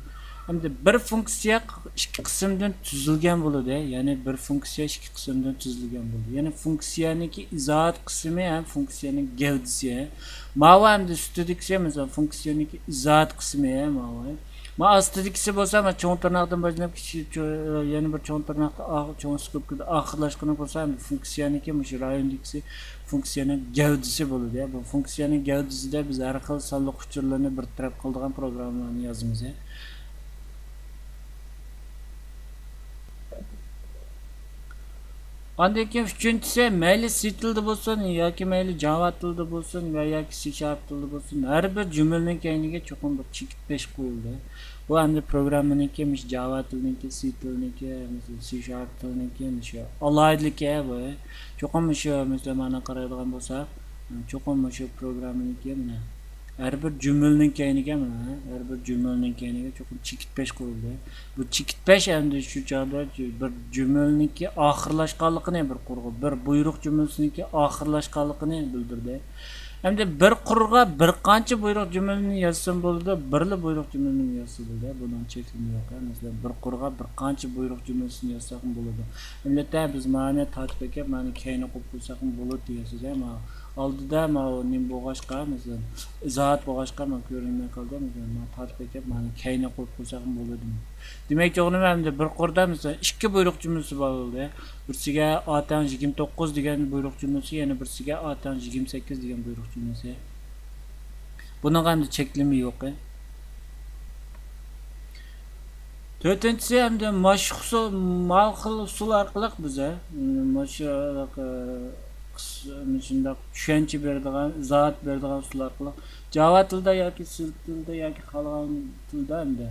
ئەمدى بىر فۇنكسىيە ئىككى قىسىمدىن تۈزۈلگەن بولىدۇ. يەنى بىر فۇنكسىيە ئىككى قىسىمدىن تۈزۈلگەن بولىدۇ. يەنى فۇنكسىيەنىڭكى ئىزاھات قىسمى ھەم فۇنكسىيەنىڭ گەۋدىسى. ماۋۇ ئەمدى ئۈستىدىكىسى، مەسىلەن، فۇنكسىيەنىڭكى ئىزاھات قىسمى، ماۋۇ. ما ئاستىدىكىسى بولسا، ما چوڭ تىرناقتىن باشلاپ، كىچىك، چو-، يەنە بىر چوڭ تىرناقتا ئاخ-، چوڭ سكوپكىدا ئاخىرلاشقىنى بولسا، ئەمدى فۇنكسىيەنىڭكى مۇشۇ رايوندىكىسى فۇنكسىيەنىڭ گەۋدىسى بولىدۇ. بۇ فۇنكسىيەنىڭ گەۋدىسىدە بىز ھەر خىل سانلىق ئۇچۇرلارنى بىر تەرەپ قىلىدىغان پروگراممىلارنى يازىمىز. ئاندىن كېيىن ئۈچىنچىسى، مەيلى سى تىلىدا بولسۇن ياكى مەيلى جاۋا تىلىدا بولسۇن ۋە ياكى سى شارپ تىلىدا بولسۇن، ھەر بىر جۈملىنىڭ كەينىگە چوقۇم بىر چېكىت پەش قويۇلدى. بۇ ئەمدى پروگراممىنىڭكى، مۇشۇ جاۋا تىلىنىڭكى، سى تىلىنىڭكى، سى شارپ تىلىنىڭكى مۇشۇ ئالاھىدىلىكى بۇ. چوقۇم مۇشۇ، مەسىلەن، مانا قارايدىغان بولساق، چوقۇم مۇشۇ پروگراممىنىڭكى مانا ھەر بىر جۈملىنىڭ كەينىگە، مانا ھەر بىر جۈملىنىڭ كەينىگە چوقۇم چېكىت پەش قويۇلدى. بۇ چېكىت پەش ئەمدى شۇ چاغدا بىر جۈملىنىڭكى ئاخىرلاشقانلىقىنى، بىر قۇرغا، بىر بۇيرۇق جۈملىسىنىڭكى ئاخىرلاشقانلىقىنى بىلدۈردى. ئەمدى بىر قۇرغا بىر قانچە بۇيرۇق جۈملىنى يازسام بولىدۇ، بىرلا بۇيرۇق جۈملىنى يازسا بولىدۇ. بۇنىڭ چەكلىمە يوق. مەسىلەن، بىر قۇرغا بىر قانچە بۇيرۇق جۈملىسىنى يازساقمۇ بولىدۇ. ئەمدى بىز مانى تارتىپ ئەكەپ، مانى كەينى قويۇپ قويساقمۇ بولىدۇ دېگەن سۆز. ئالدىدا ماۋۇ نېمە بولغاچقا، مەسىلەن، ئىزاھات بولغاچقا، مانا كۆرۈنمەي قالدى. مەسىلەن، مانا تارتىپ ئەكەپ، مانا كەينىگە قويۇپ قويساقمۇ بولىدۇ. دېمەكچى بولغىنىم، ئەمدى بىر قۇردا، مەسىلەن، ئىككى بۇيرۇق جۈملىسى بار بولدى. بىرسىگە ئا تەڭ يىگىرمە توققۇز دېگەن بۇيرۇق جۈملىسى، يەنە بىرسىگە ئا تەڭ يىگىرمە سەككىز دېگەن بۇيرۇق جۈملىسى. بۇنىڭغا ئەمدى چەكلىمە يوق. تۆتىنچىسى، ئەمدى ماش خۇسۇ-، مال خىل ئۇسۇل ئارقىلىق بىز، ھە، مۇشۇ، ئە، مۇشۇنداق چۈشەنچە بېرىدىغان، ئىزاھات بېرىدىغان ئۇسۇل ئارقىلىق جاۋا تىلىدا ياكى سىلىت تىلىدا ياكى خالىغان تىلدا ئەمدى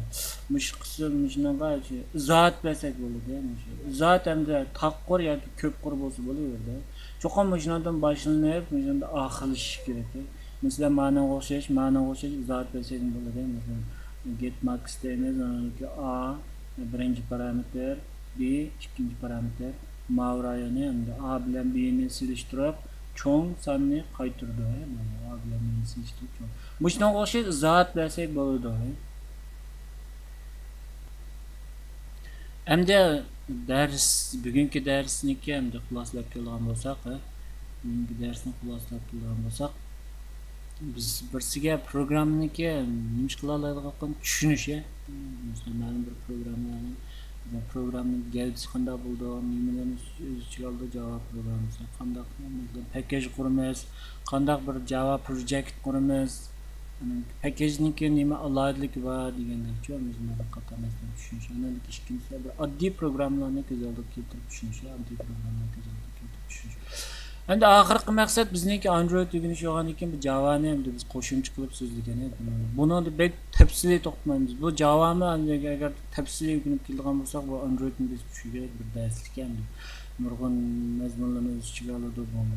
مۇشۇ قىسىم، مۇشۇنىڭغا شۇ ئىزاھات بەرسەك بولىدۇ. مۇشۇ ئىزاھات ئەمدى تاق قۇر ياكى كۆپ قۇر بولسا بولۇۋېرىدۇ. چوقۇم مۇشۇنىڭدىن باشلىنىپ، مۇشۇندا ئاخىرلىشىشى كېرەك. مەسىلەن، مانىڭغا ئوخشاش، مانىڭغا ئوخشاش ئىزاھات بەرسەكمۇ بولىدۇ. مەسىلەن، گېت ماكس دەيمىز، ئۇنىڭدىكى ئا بىرىنچى پارامېتىر، بى ئىككىنچى پارامېتىر، ماۋۇ رايونى، ئەمدى ئا بىلەن بىنى سېلىشتۇرۇپ، چوڭ ساننى قايتۇرىدۇ. ئا بىلەن بىنى سېلىشتۇرۇپ، چوڭ. مۇشۇنىڭغا ئوخشاش ئىزاھات بەرسەك بولىدۇ. ئەمدى دەرس، بۈگۈنكى دەرسنىكى ئەمدى خۇلاسىلەپ كېلىدىغان بولساق، ھە؟ بۈگۈنكى دەرسنى خۇلاسىلەپ كېلىدىغان بولساق، بىز بىرسىگە پروگراممىنىڭكى نېمە ئىش قىلالايدىغانلىقىنى چۈشىنىش، ھە؟ مەسىلەن، مەلۇم بىر پروگراممىنىڭ، پروگراممىنىڭ گەۋدىسى قانداق بولىدۇ، نېمىلەرنى ئۆز ئىچىگە ئالىدۇ، جاۋا پروگراممىسى قانداق، مەسىلەن، پەكەج قۇرىمىز، قانداق بىر جاۋا پروجېكت قۇرىمىز، ئۇنىڭ پەككېجنىڭكى نېمە ئالاھىدىلىكى بار دېگەندەكچۇ، مۇشۇنداق قاتار نەرسىلەرنى چۈشىنىش. ئاندىن كېيىن ئىككىنچىسى بىر ئاددىي پروگراممىلارنى كۆز ئالدىغا كەلتۈرۈپ چۈشىنىش، ئاددىي پروگراممىلارنى كۆز ئالدىغا كەلتۈرۈپ چۈشىنىش. ئەمدى ئاخىرقى مەقسەت بىزنىڭكى ئاندرويد ئۆگىنىش بولغاندىن كېيىن بۇ جاۋانى ئەمدى بىز قوشۇمچە قىلىپ سۆزلىگەن ئىدۇق. بۇنىڭدا بەك تەپسىلىي توختىمايمىز. بۇ جاۋامۇ ئەمدى ئەگەر تەپسىلىي ئۆگىنىپ كېلىدىغان بولساق، بۇ ئاندرويدنى بىز چۈشىنىدۇ، بىر دەرسلىك ئەمدى نۇرغۇن مەزمۇنلارنى ئۆز ئىچىگە ئالىدۇ بۇمۇ.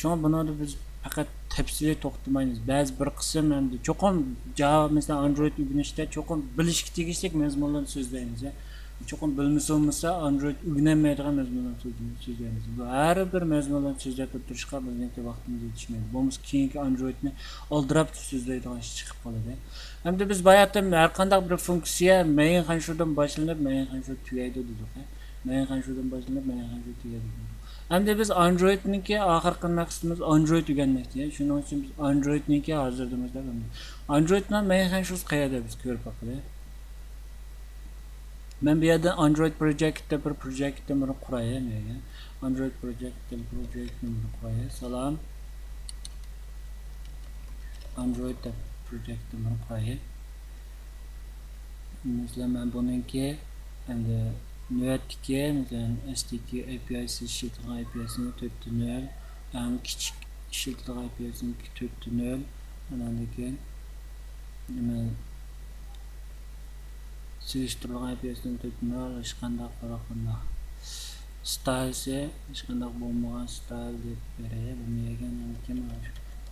شۇڭا بۇنىڭدا بىز پەقەت تەپسىلىي توختىمايمىز. بەزى بىر قىسىم ئەمدى چوقۇم جاۋا، مەسىلەن، ئاندرويد ئۆگىنىشتە چوقۇم بىلىشكە تېگىشلىك مەزمۇنلارنى سۆزلەيمىز. چوقۇم بىلمىسە بولمىسا، ئاندرويد ئۆگىنەلمەيدىغان مەزمۇنلارنى سۆزلەيمىز. بۇ ھەر بىر مەزمۇنلارنى سۆزلەپ ئولتۇرۇشقا بىزنىڭكى ۋاقتىمىز يېتىشمەيدۇ. بولمىسا كېيىنكى ئاندرويدنى ئالدىراپ سۆزلەيدىغان ئىش چىقىپ قالىدۇ. ئەمدى بىز باياتتىن ھەر قانداق بىر فۇنكسىيە مەيىن خەنشۇدىن باشلىنىپ، مەيىن خەنشۇ تۈگەيدۇ دېدۇق. مەيىن خەنشۇدىن باشلىنىپ، مەيىن خەنشۇ تۈگەيدۇ دېدۇق. ئەمدى بىز ئاندرويدنىڭكى ئاخىرقى مەقسىتىمىز ئاندرويد ئۆگەنمەكچى. شۇنىڭ ئۈچۈن بىز ئاندرويدنىڭكى ھازىردىمىز دەپ ئاندرويدنىڭ مەيىن خەنشۇسى قەيەردە بىز كۆرۈپ باقىلى. مەن بۇ يەردىن ئاندرويد پروجېكت دەپ بىر پروجېكتنى بىر قۇراي، مەيلى. ئاندرويد پروجېكت دەپ پروجېكتنى بىر قۇراي. سالام. ئاندرويد دەپ پروجېكتنى بىر قۇراي. مەسىلەن، مەن بۇنىڭكى ئەمدى نۆۋەتتىكى، مەسىلەن، ئەسلىدىكى ئەي پىي ئاي، سىز ئىشلىتىدىغان ئەي پىي ئايسىنى تۆتتە نۆل، ئەڭ كىچىك ئىشلىتىدىغان ئەي پىي ئايسىنىڭكى تۆتتە نۆل، ئاندىن كېيىن نېمە، سېلىشتۇرۇلغان ئەي پىي ئايسىنىڭ تۆتتە نۆل، ھېچقانداق قانداق ستايلسى، ھېچقانداق بولمىغان ستايل دەپ بېرەي، بۇنى يەگەن كىم؟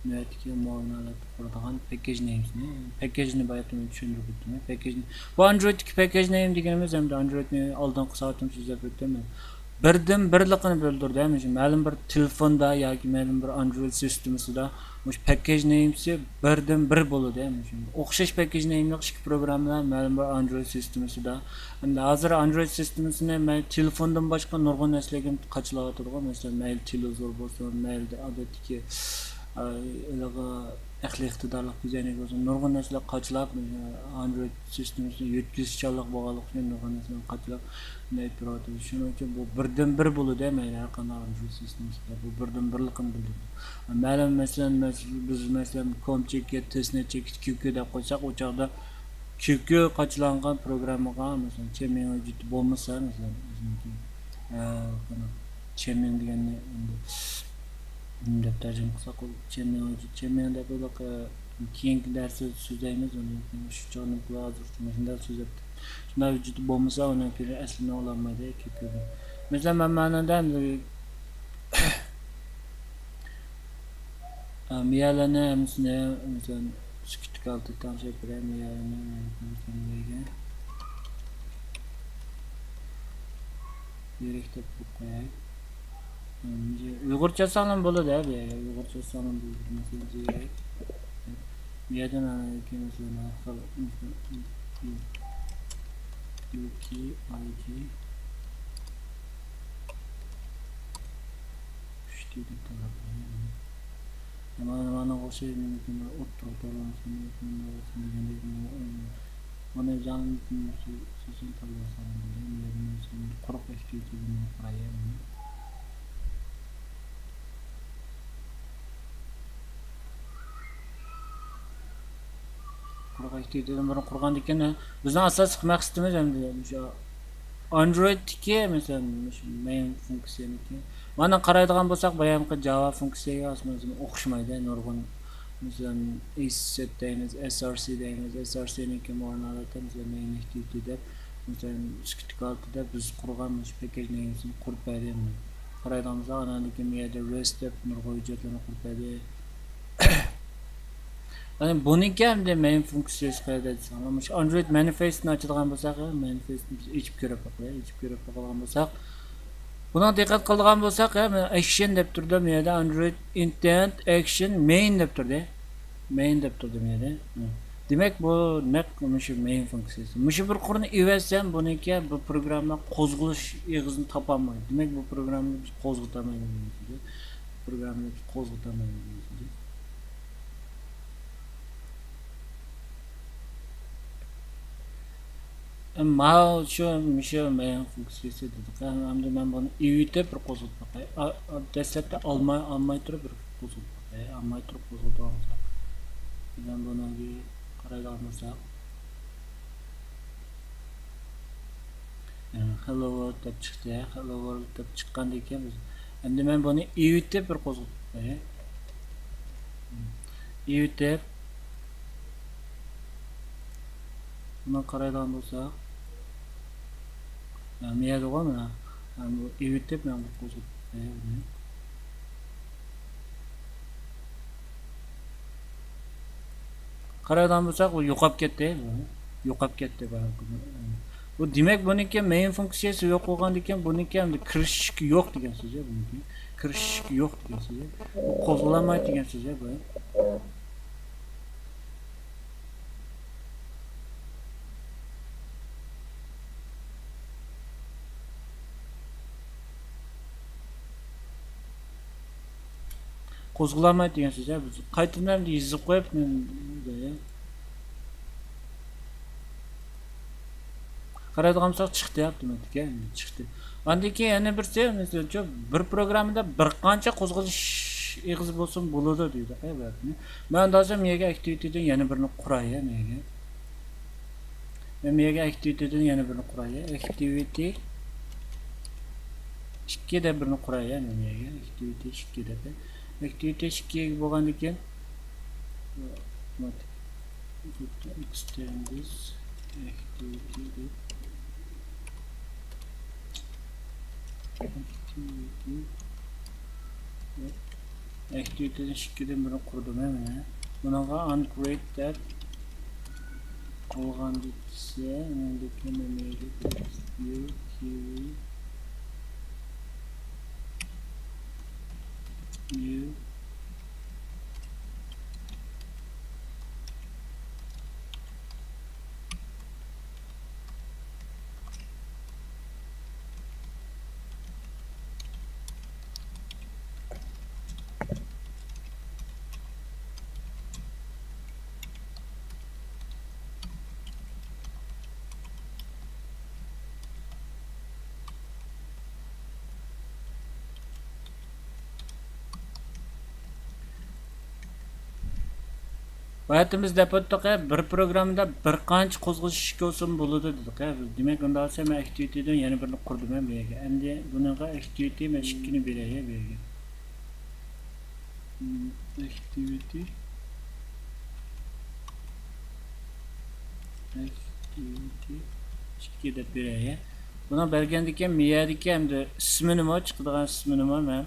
نۆۋەتتىكى مورنالار قۇرىدىغان پەككېج نېمىسىنى، پەككېجنى باياتىن چۈشەندۈرۈپ ئۆتتۈم. پەككېجنى، بۇ ئاندرويدتىكى پەككېج نېمە دېگىنىمىز، ئەمدى ئاندرويدنى ئالدىنقى سائىتىمىز سۆزلەپ ئۆتتۈم. بىردىن بىرلىقىنى بىلدۈرىدۇ. مەلۇم بىر تېلېفوندا ياكى مەلۇم بىر ئاندرويد سىستېمىسىدا مۇشۇ پەككېج نېمىسى بىردىن بىر بولىدۇ. مۇشۇ ئوخشاش پەككېج نېمىلىك ئىككى پروگراممىلار مەلۇم بىر ئاندرويد سىستېمىسىدا. ئەمدى ھازىر ئاندرويد سىستېمىسىنى مەن تېلېفوندىن باشقا نۇرغۇن نەرسىلەرگە قاچىلاۋاتىدىغۇ. مەسىلەن، مەيلى تېلېۋىزور بولسۇن، مەيلى ئادەتتىكى، ئە، ھېلىقى ئەقلىي ئىقتىدارلىق كۆزەينەك بولسۇن، نۇرغۇن نەرسىلەر قاچىلاپ، ئاندرويد سىستېمىسى يۆتكىلىشچانلىق بولغانلىقى ئۈچۈن نۇرغۇن نەرسىلەرنى قاچىلاپ نېمە ئېلىپ بېرىۋاتىدۇ. شۇنىڭ ئۈچۈن بۇ بىردىن بىر بولىدۇ، مەيلى ھەر قانداق ئاندرويد سىستېمىسىدا بۇ بىردىن بىرلىقىنى بىلدۈرىدۇ. مەلۇم، مەسىلەن، مەس-، بىز، مەسىلەن، كوم چېكىت، تېستنېت چېكىت، كيۇكيۇ دەپ قويساق، ئۇ چاغدا كيۇكيۇ قاچىلانغان پروگراممىغا، مەسىلەن، چيەنمىڭ ۋىجېتى بولمىسا، مەسىلەن، بىزنىڭكى، ئە، چيەنمىڭ دېگەننى ئەمدى نېمە دەپ تەرجىمە قىلساق، ئۇ چيەنمېڭ، چيەنمېڭ دەپ ئۇنداق، ئە، كېيىنكى دەرستە سۆزلەيمىز، ئۇنى شۇ چاغدا ھازىر مۇشۇنداق سۆزلەپ، شۇنداق ۋىجېتى بولمىسا، ئۇنىڭ كىرى ئەسلىنى ئالالمايدۇ، كيۇكيۇ. مەسىلەن، مەن مانىدا ئەمدى مىيەلەرنى ھەممىسىنى، مەسىلەن، سۈكۈتلۈك ھالەتتە تەڭشەپ بېرەي، مىيەلەرنى، مەسىلەن، مىيەگە يىرىك دەپ قويۇپ قوياي. ئۇيغۇرچە يازساڭلارمۇ بولىدۇ، ھە، بۇ يەرگە ئۇيغۇرچە يازساڭلارمۇ بولىدۇ. مەسىلەن، يىرىك. بۇ يەردىن ئاندىن كېيىن، مەسىلەن، ھەر خىل، مەسىلەن، يۇ كي، ئاي جى، ئۈچ دى دەپ تاللاپ قوياي. مانا، مانا ئوخشاش مۇمكىن ئوتتۇرىغا توغرىلىنىشى مۇمكىن دېگەندەك، مانا جانلىق سېشن تاللىسام، قۇرۇق ئەكتىۋىتىدىن قارايمەن. قۇرۇق ئەكتىۋىتىدىن بۇرۇن قۇرغاندىكىن، بىزنىڭ ئاساسلىق مەقسىتىمىز ئەمدى مۇشۇ ئاندرويدتىكى، مەسىلەن، مۇشۇ مەين فۇنكسىيەنىكى. مانا قارايدىغان بولساق، بايامقى جاۋا فۇنكسىيەگە ئاسمان ئوخشىمايدۇ. نۇرغۇن، مەسىلەن، ئېس سېت دەيمىز، ئېس ئار سى دەيمىز، ئېس ئار سىنىڭكى ئورنىدا، مەسىلەن، مەين ئەكتىۋىتى دەپ، مەسىلەن، ئىككى ئالتىدا بىز قۇرغان مۇشۇ پەكەج نېمىسىنى قۇرۇپ بەردى. قارايدىغان بولساق، ئاندىن كېيىن بۇ يەردە رېست دەپ نۇرغۇن ھۆججەتلەرنى قۇرۇپ بەردى. يەنى بۇنىڭكى ئەمدى مەين فۇنكسىيەسى قەيەردە دېسەڭلار، مۇشۇ ئاندرويد مانىفېستنى ئاچىدىغان بولساق، مانىفېستنى بىز ئېچىپ كۆرۈپ باقايلى، ئېچىپ كۆرۈپ باقىدىغان بولساق، بۇنىڭغا دىققەت قىلىدىغان بولساق، ئەكشن دەپ تۇرىدۇ، بۇ يەردە ئاندرويد ئىنتېنت ئەكشن مەين دەپ تۇردى. مەين دەپ تۇردى بۇ يەردە. دېمەك، بۇ نەق مۇشۇ مەين فۇنكسىيەسى. مۇشۇ بىر قۇرنى ئېۋەتسەم، بۇنىڭكى بۇ پروگرامما قوزغىلىش ئېغىزىنى تاپالمايدۇ. دېمەك، بۇ پروگراممىنى بىز قوزغىتالمايمىز دېگەن سۆز. پروگراممىنى قوزغىتالمايمىز دېگەن سۆز. ماۋۇ شۇ، مۇشۇ مەيىن فۇنكسىيەسى دېدۇق. ئەمدى مەن بۇنى ئېۋىتىپ بىر قوزغىتىپ باقاي. ئا، ئا، دەسلەپتە ئالماي، ئالماي تۇرۇپ بىر قوزغىتىپ باقاي. ئالماي تۇرۇپ قوزغىتىۋالمىساق. مەن بۇنىڭغا قارايدىغان بولساق. ھېللو ۋورلد دەپ چىقتى. ھېللو ۋورلد دەپ چىققاندىن كېيىن بىز، ئەمدى مەن بۇنى ئېۋىتىپ بىر قوزغىتىپ قوياي. ئېۋىتىپ، بۇنى قارايدىغان بولساق، مەن بۇ يەردىغۇ مانا، مەن بۇ ئېۋىتىپ مەن بۇ قوزغىتىپ قوياي بۇنى. قارايدىغان بولساق، ئۇ يوقاپ كەتتى. يوقاپ كەتتى. بۇ، دېمەك، بۇنىڭكى مەيىن فۇنكسىيەسى يوق بولغاندىكىن، بۇنىڭكى ئەمدى كىرىش ئىشىكى يوق دېگەن سۆز، بۇنىڭكى كىرىش ئىشىكى يوق دېگەن سۆز. بۇ قوزغىلالمايدۇ دېگەن سۆز، بۇ. قوزغىلالمايدۇ دېگەن سۆز. بىز قايتىدىن يېزىپ قويۇپ، قارايدىغان بولساق، چىقتى، ئاپتوماتىك، ئەمدى چىقتى. ئاندىن كېيىن يەنە بىرسى، مەسىلەن، بىر پروگراممىدا بىر قانچە قوزغىلىش ئېغىزى بولسىمۇ بولىدۇ دەيدۇ. مەن ئاندىن مەيەگە ئەكتىۋىتىدىن يەنە بىرنى قۇراي، مەيەگە. مەن بۇ يەرگە ئەكتىۋىتىدىن يەنە بىرنى قۇراي. ئەكتىۋىتى ئىككى دەپ بىرنى قۇراي. مەن بۇ يەرگە ئەكتىۋىتى ئىككى دەپ. ئەكتىۋىتى ئىككى بولغاندىن كېيىن، ئېكستېندىس ئەكتىۋىتى دەپ، ئەكتىۋىتى دەپ، ئەكتىۋىتىدىن ئىككىدىن بىرنى قۇردۇم، ھە، مانا. بۇنىڭغا ئانكرېت دەپ قويغاندىكىسى، مەندىكى نېمە ئىدى؟ يۇ كيۇ يۇ. باياتىن بىز دەپ ئۆتتۇق، بىر پروگراممىدا بىر قانچە قوزغىلىش ئىشىكى بولسىمۇ بولىدۇ دېدۇق. دېمەك، ئۇنداق بولسا مەن ئەكتىۋىتىدىن يەنە بىرنى قۇردۇم بۇ يەرگە. ئەمدى بۇنىڭغا ئەكتىۋىتى مەن ئىككىنى بېرەي بۇ يەرگە. ئەكتىۋىتى، ئەكتىۋىتى ئىككى دەپ بېرەي. بۇنى بەرگەندىن كېيىن، بۇ يەردىكى ئەمدى ئىسمىنىمۇ، چىقىدىغان ئىسمىنىمۇ مەن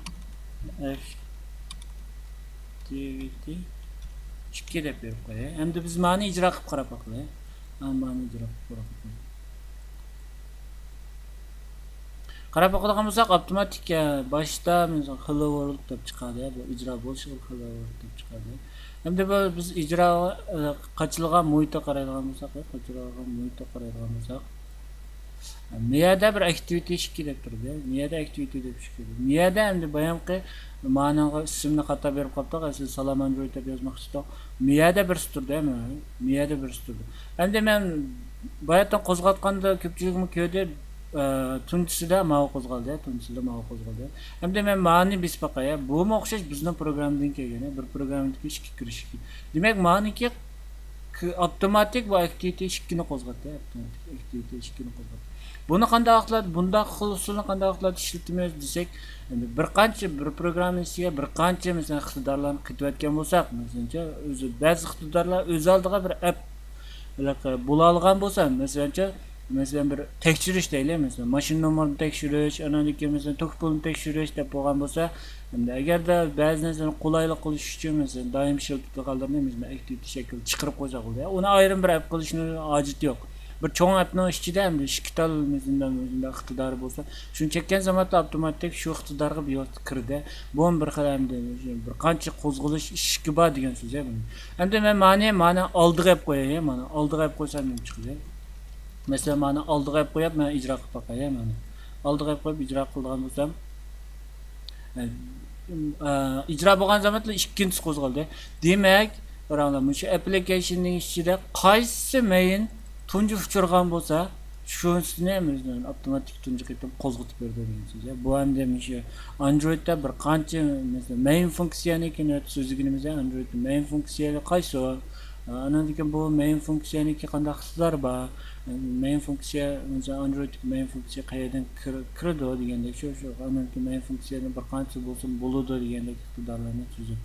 ئەكتىۋىتى ئىككى دەپ بېرىپ قوياي. ئەمدى بىز مانى ئىجرا قىلىپ قاراپ باقايلى. مانى ئىجرا قىلىپ قاراپ باقايلى. قاراپ باقىدىغان بولساق، ئاپتوماتىك، ئە، باشتا، مىسال، ھېللو ۋورلد دەپ چىقىدۇ، بۇ ئىجرا بولۇشى ھېللو ۋورلد دەپ چىقىدۇ. ئەمدى بۇ بىز ئىجرا، ئە، قاچىلىغان مۇھىتقا قارايدىغان بولساق، قاچىلىغان مۇھىتقا قارايدىغان بولساق، مىيەدە بىر ئاكتىۋىتى ئىككى دەپ تۇرىدۇ. مىيەدە ئاكتىۋىتى دەپ ئىككى. مىيەدە ئەمدى بايامقى مانىڭغا ئىسىمنى خاتا بېرىپ قاپتۇق. ئەسلى سالام ئاندرويد دەپ يازماقچى ئىدۇق. مىيەدە بىرسى تۇرىدۇ، ھە، مىيەدە بىرسى تۇرىدۇ. ئەمدى مەن باياتىن قوزغاتقاندا كۆپچىلىكمۇ كۆردى. ئە، تۇنجىسىدا ماۋۇ قوزغالدى، تۇنجىسىدا ماۋۇ قوزغالدى. ئەمدى مەن مانى بېسىپ باقاي. بۇمۇ ئوخشاش بىزنىڭ پروگراممىدىن كەلگەن، بىر پروگراممىدىكى ئىككى كىرىش. دېمەك، مانىكى ك-، ئاپتوماتىك بۇ ئاكتىۋىتى ئىككىنى قوزغاتتى. ئاپتوماتىك ئاكتىۋىتى ئىككىنى قوزغاتتى. بۇنى قانداق ۋاقىتلاردا، بۇنداق خىل ئۇسۇلنى قانداق ۋاقىتلاردا ئىشلىتىمىز دېسەك، ئەمدى بىر قانچە، بىر پروگرامما ئىچىگە بىر قانچە، مەسىلەن، ئىقتىدارلارنى قېتىۋەتكەن بولساق، مەسىلەنچە، ئۆزى بەزى ئىقتىدارلار ئۆز ئالدىغا بىر ئەپ بولالىغان بولسا، مەسىلەنچە، مەسىلەن، بىر تەكشۈرۈش دەيلى، مەسىلەن، ماشىنا نومۇرىنى تەكشۈرۈش، ئانان كېيىن، مەسىلەن، توك پۇلىنى تەكشۈرۈش دەپ بولغان بولسا، ئەمدى ئەگەردە بەزى نەرسىلەرنى قولايلىق قىلىش ئۈچۈن، مەسىلەن، دائىم ئىشلىتىدىغانلىرىنى، مەسىلەن، ئاكتىۋىتى شەكلىدە چىقىرىپ قويساق بولىدۇ. ئۇنى ئايرىم بىر ئەپ قىلىشنىڭ ھاجىتى يوق. بىر چوڭ ئەپنىڭ ئىچىدە ئەمدى ئىككى تال مۇشۇنداق، مۇشۇنداق ئىقتىدارى بولسا، شۇنى چەككەن زاماندا ئاپتوماتىك شۇ ئىقتىدارغا بىر يول كىرىدۇ. بۇمۇ بىر خىل ئەمدى بىر قانچە قوزغىلىش ئىشىكى بار دېگەن سۆز، ھە، بۇنىڭ. ئەمدى مەن مانى، مانى ئالدىغا ئېلىپ قوياي، مانا ئالدىغا ئېلىپ قويسام نېمە چىقىدۇ؟ مەسىلەن، مانا ئالدىغا ئېلىپ قويۇپ، مەن ئىجرا قىلىپ باقاي، مانا. ئالدىغا ئېلىپ قويۇپ ئىجرا قىلىدىغان بولسام، ئە، ئىجرا بولغان زاماندا ئىككىنچىسى قوزغالدى. دېمەك، قاراڭلار، مۇشۇ ئەپلىكېيشننىڭ ئىچىدە قايسى مەين تۇنجى ئۇچرىغان بولسا، شۇنىسىنى ئاپتوماتىك تۇنجى قېتىم قوزغىتىپ بېرىدۇ دېگەن سۆز. بۇ ئەمدى مۇشۇ ئاندرويدتا بىر قانچە، مەسىلەن، مەين فۇنكسىيەنى كېيىن سۆزلىگىنىمىزدە، ئاندرويدتا مەين فۇنكسىيە قايسى؟ ئانان كېيىن بۇ مەين فۇنكسىيەنىڭكى قانداق ئىقتىدارى بار؟ مەين فۇنكسىيە، مەسىلەن، ئاندرويدتىكى مەين فۇنكسىيە قەيەردىن كىر-، كىرىدۇ دېگەندەك، شۇ، شۇ ئانان كېيىن مەين فۇنكسىيەنىڭ بىر قانچىسى بولسا بولىدۇ دېگەندەك ئىقتىدارلارنى تۈزۈپ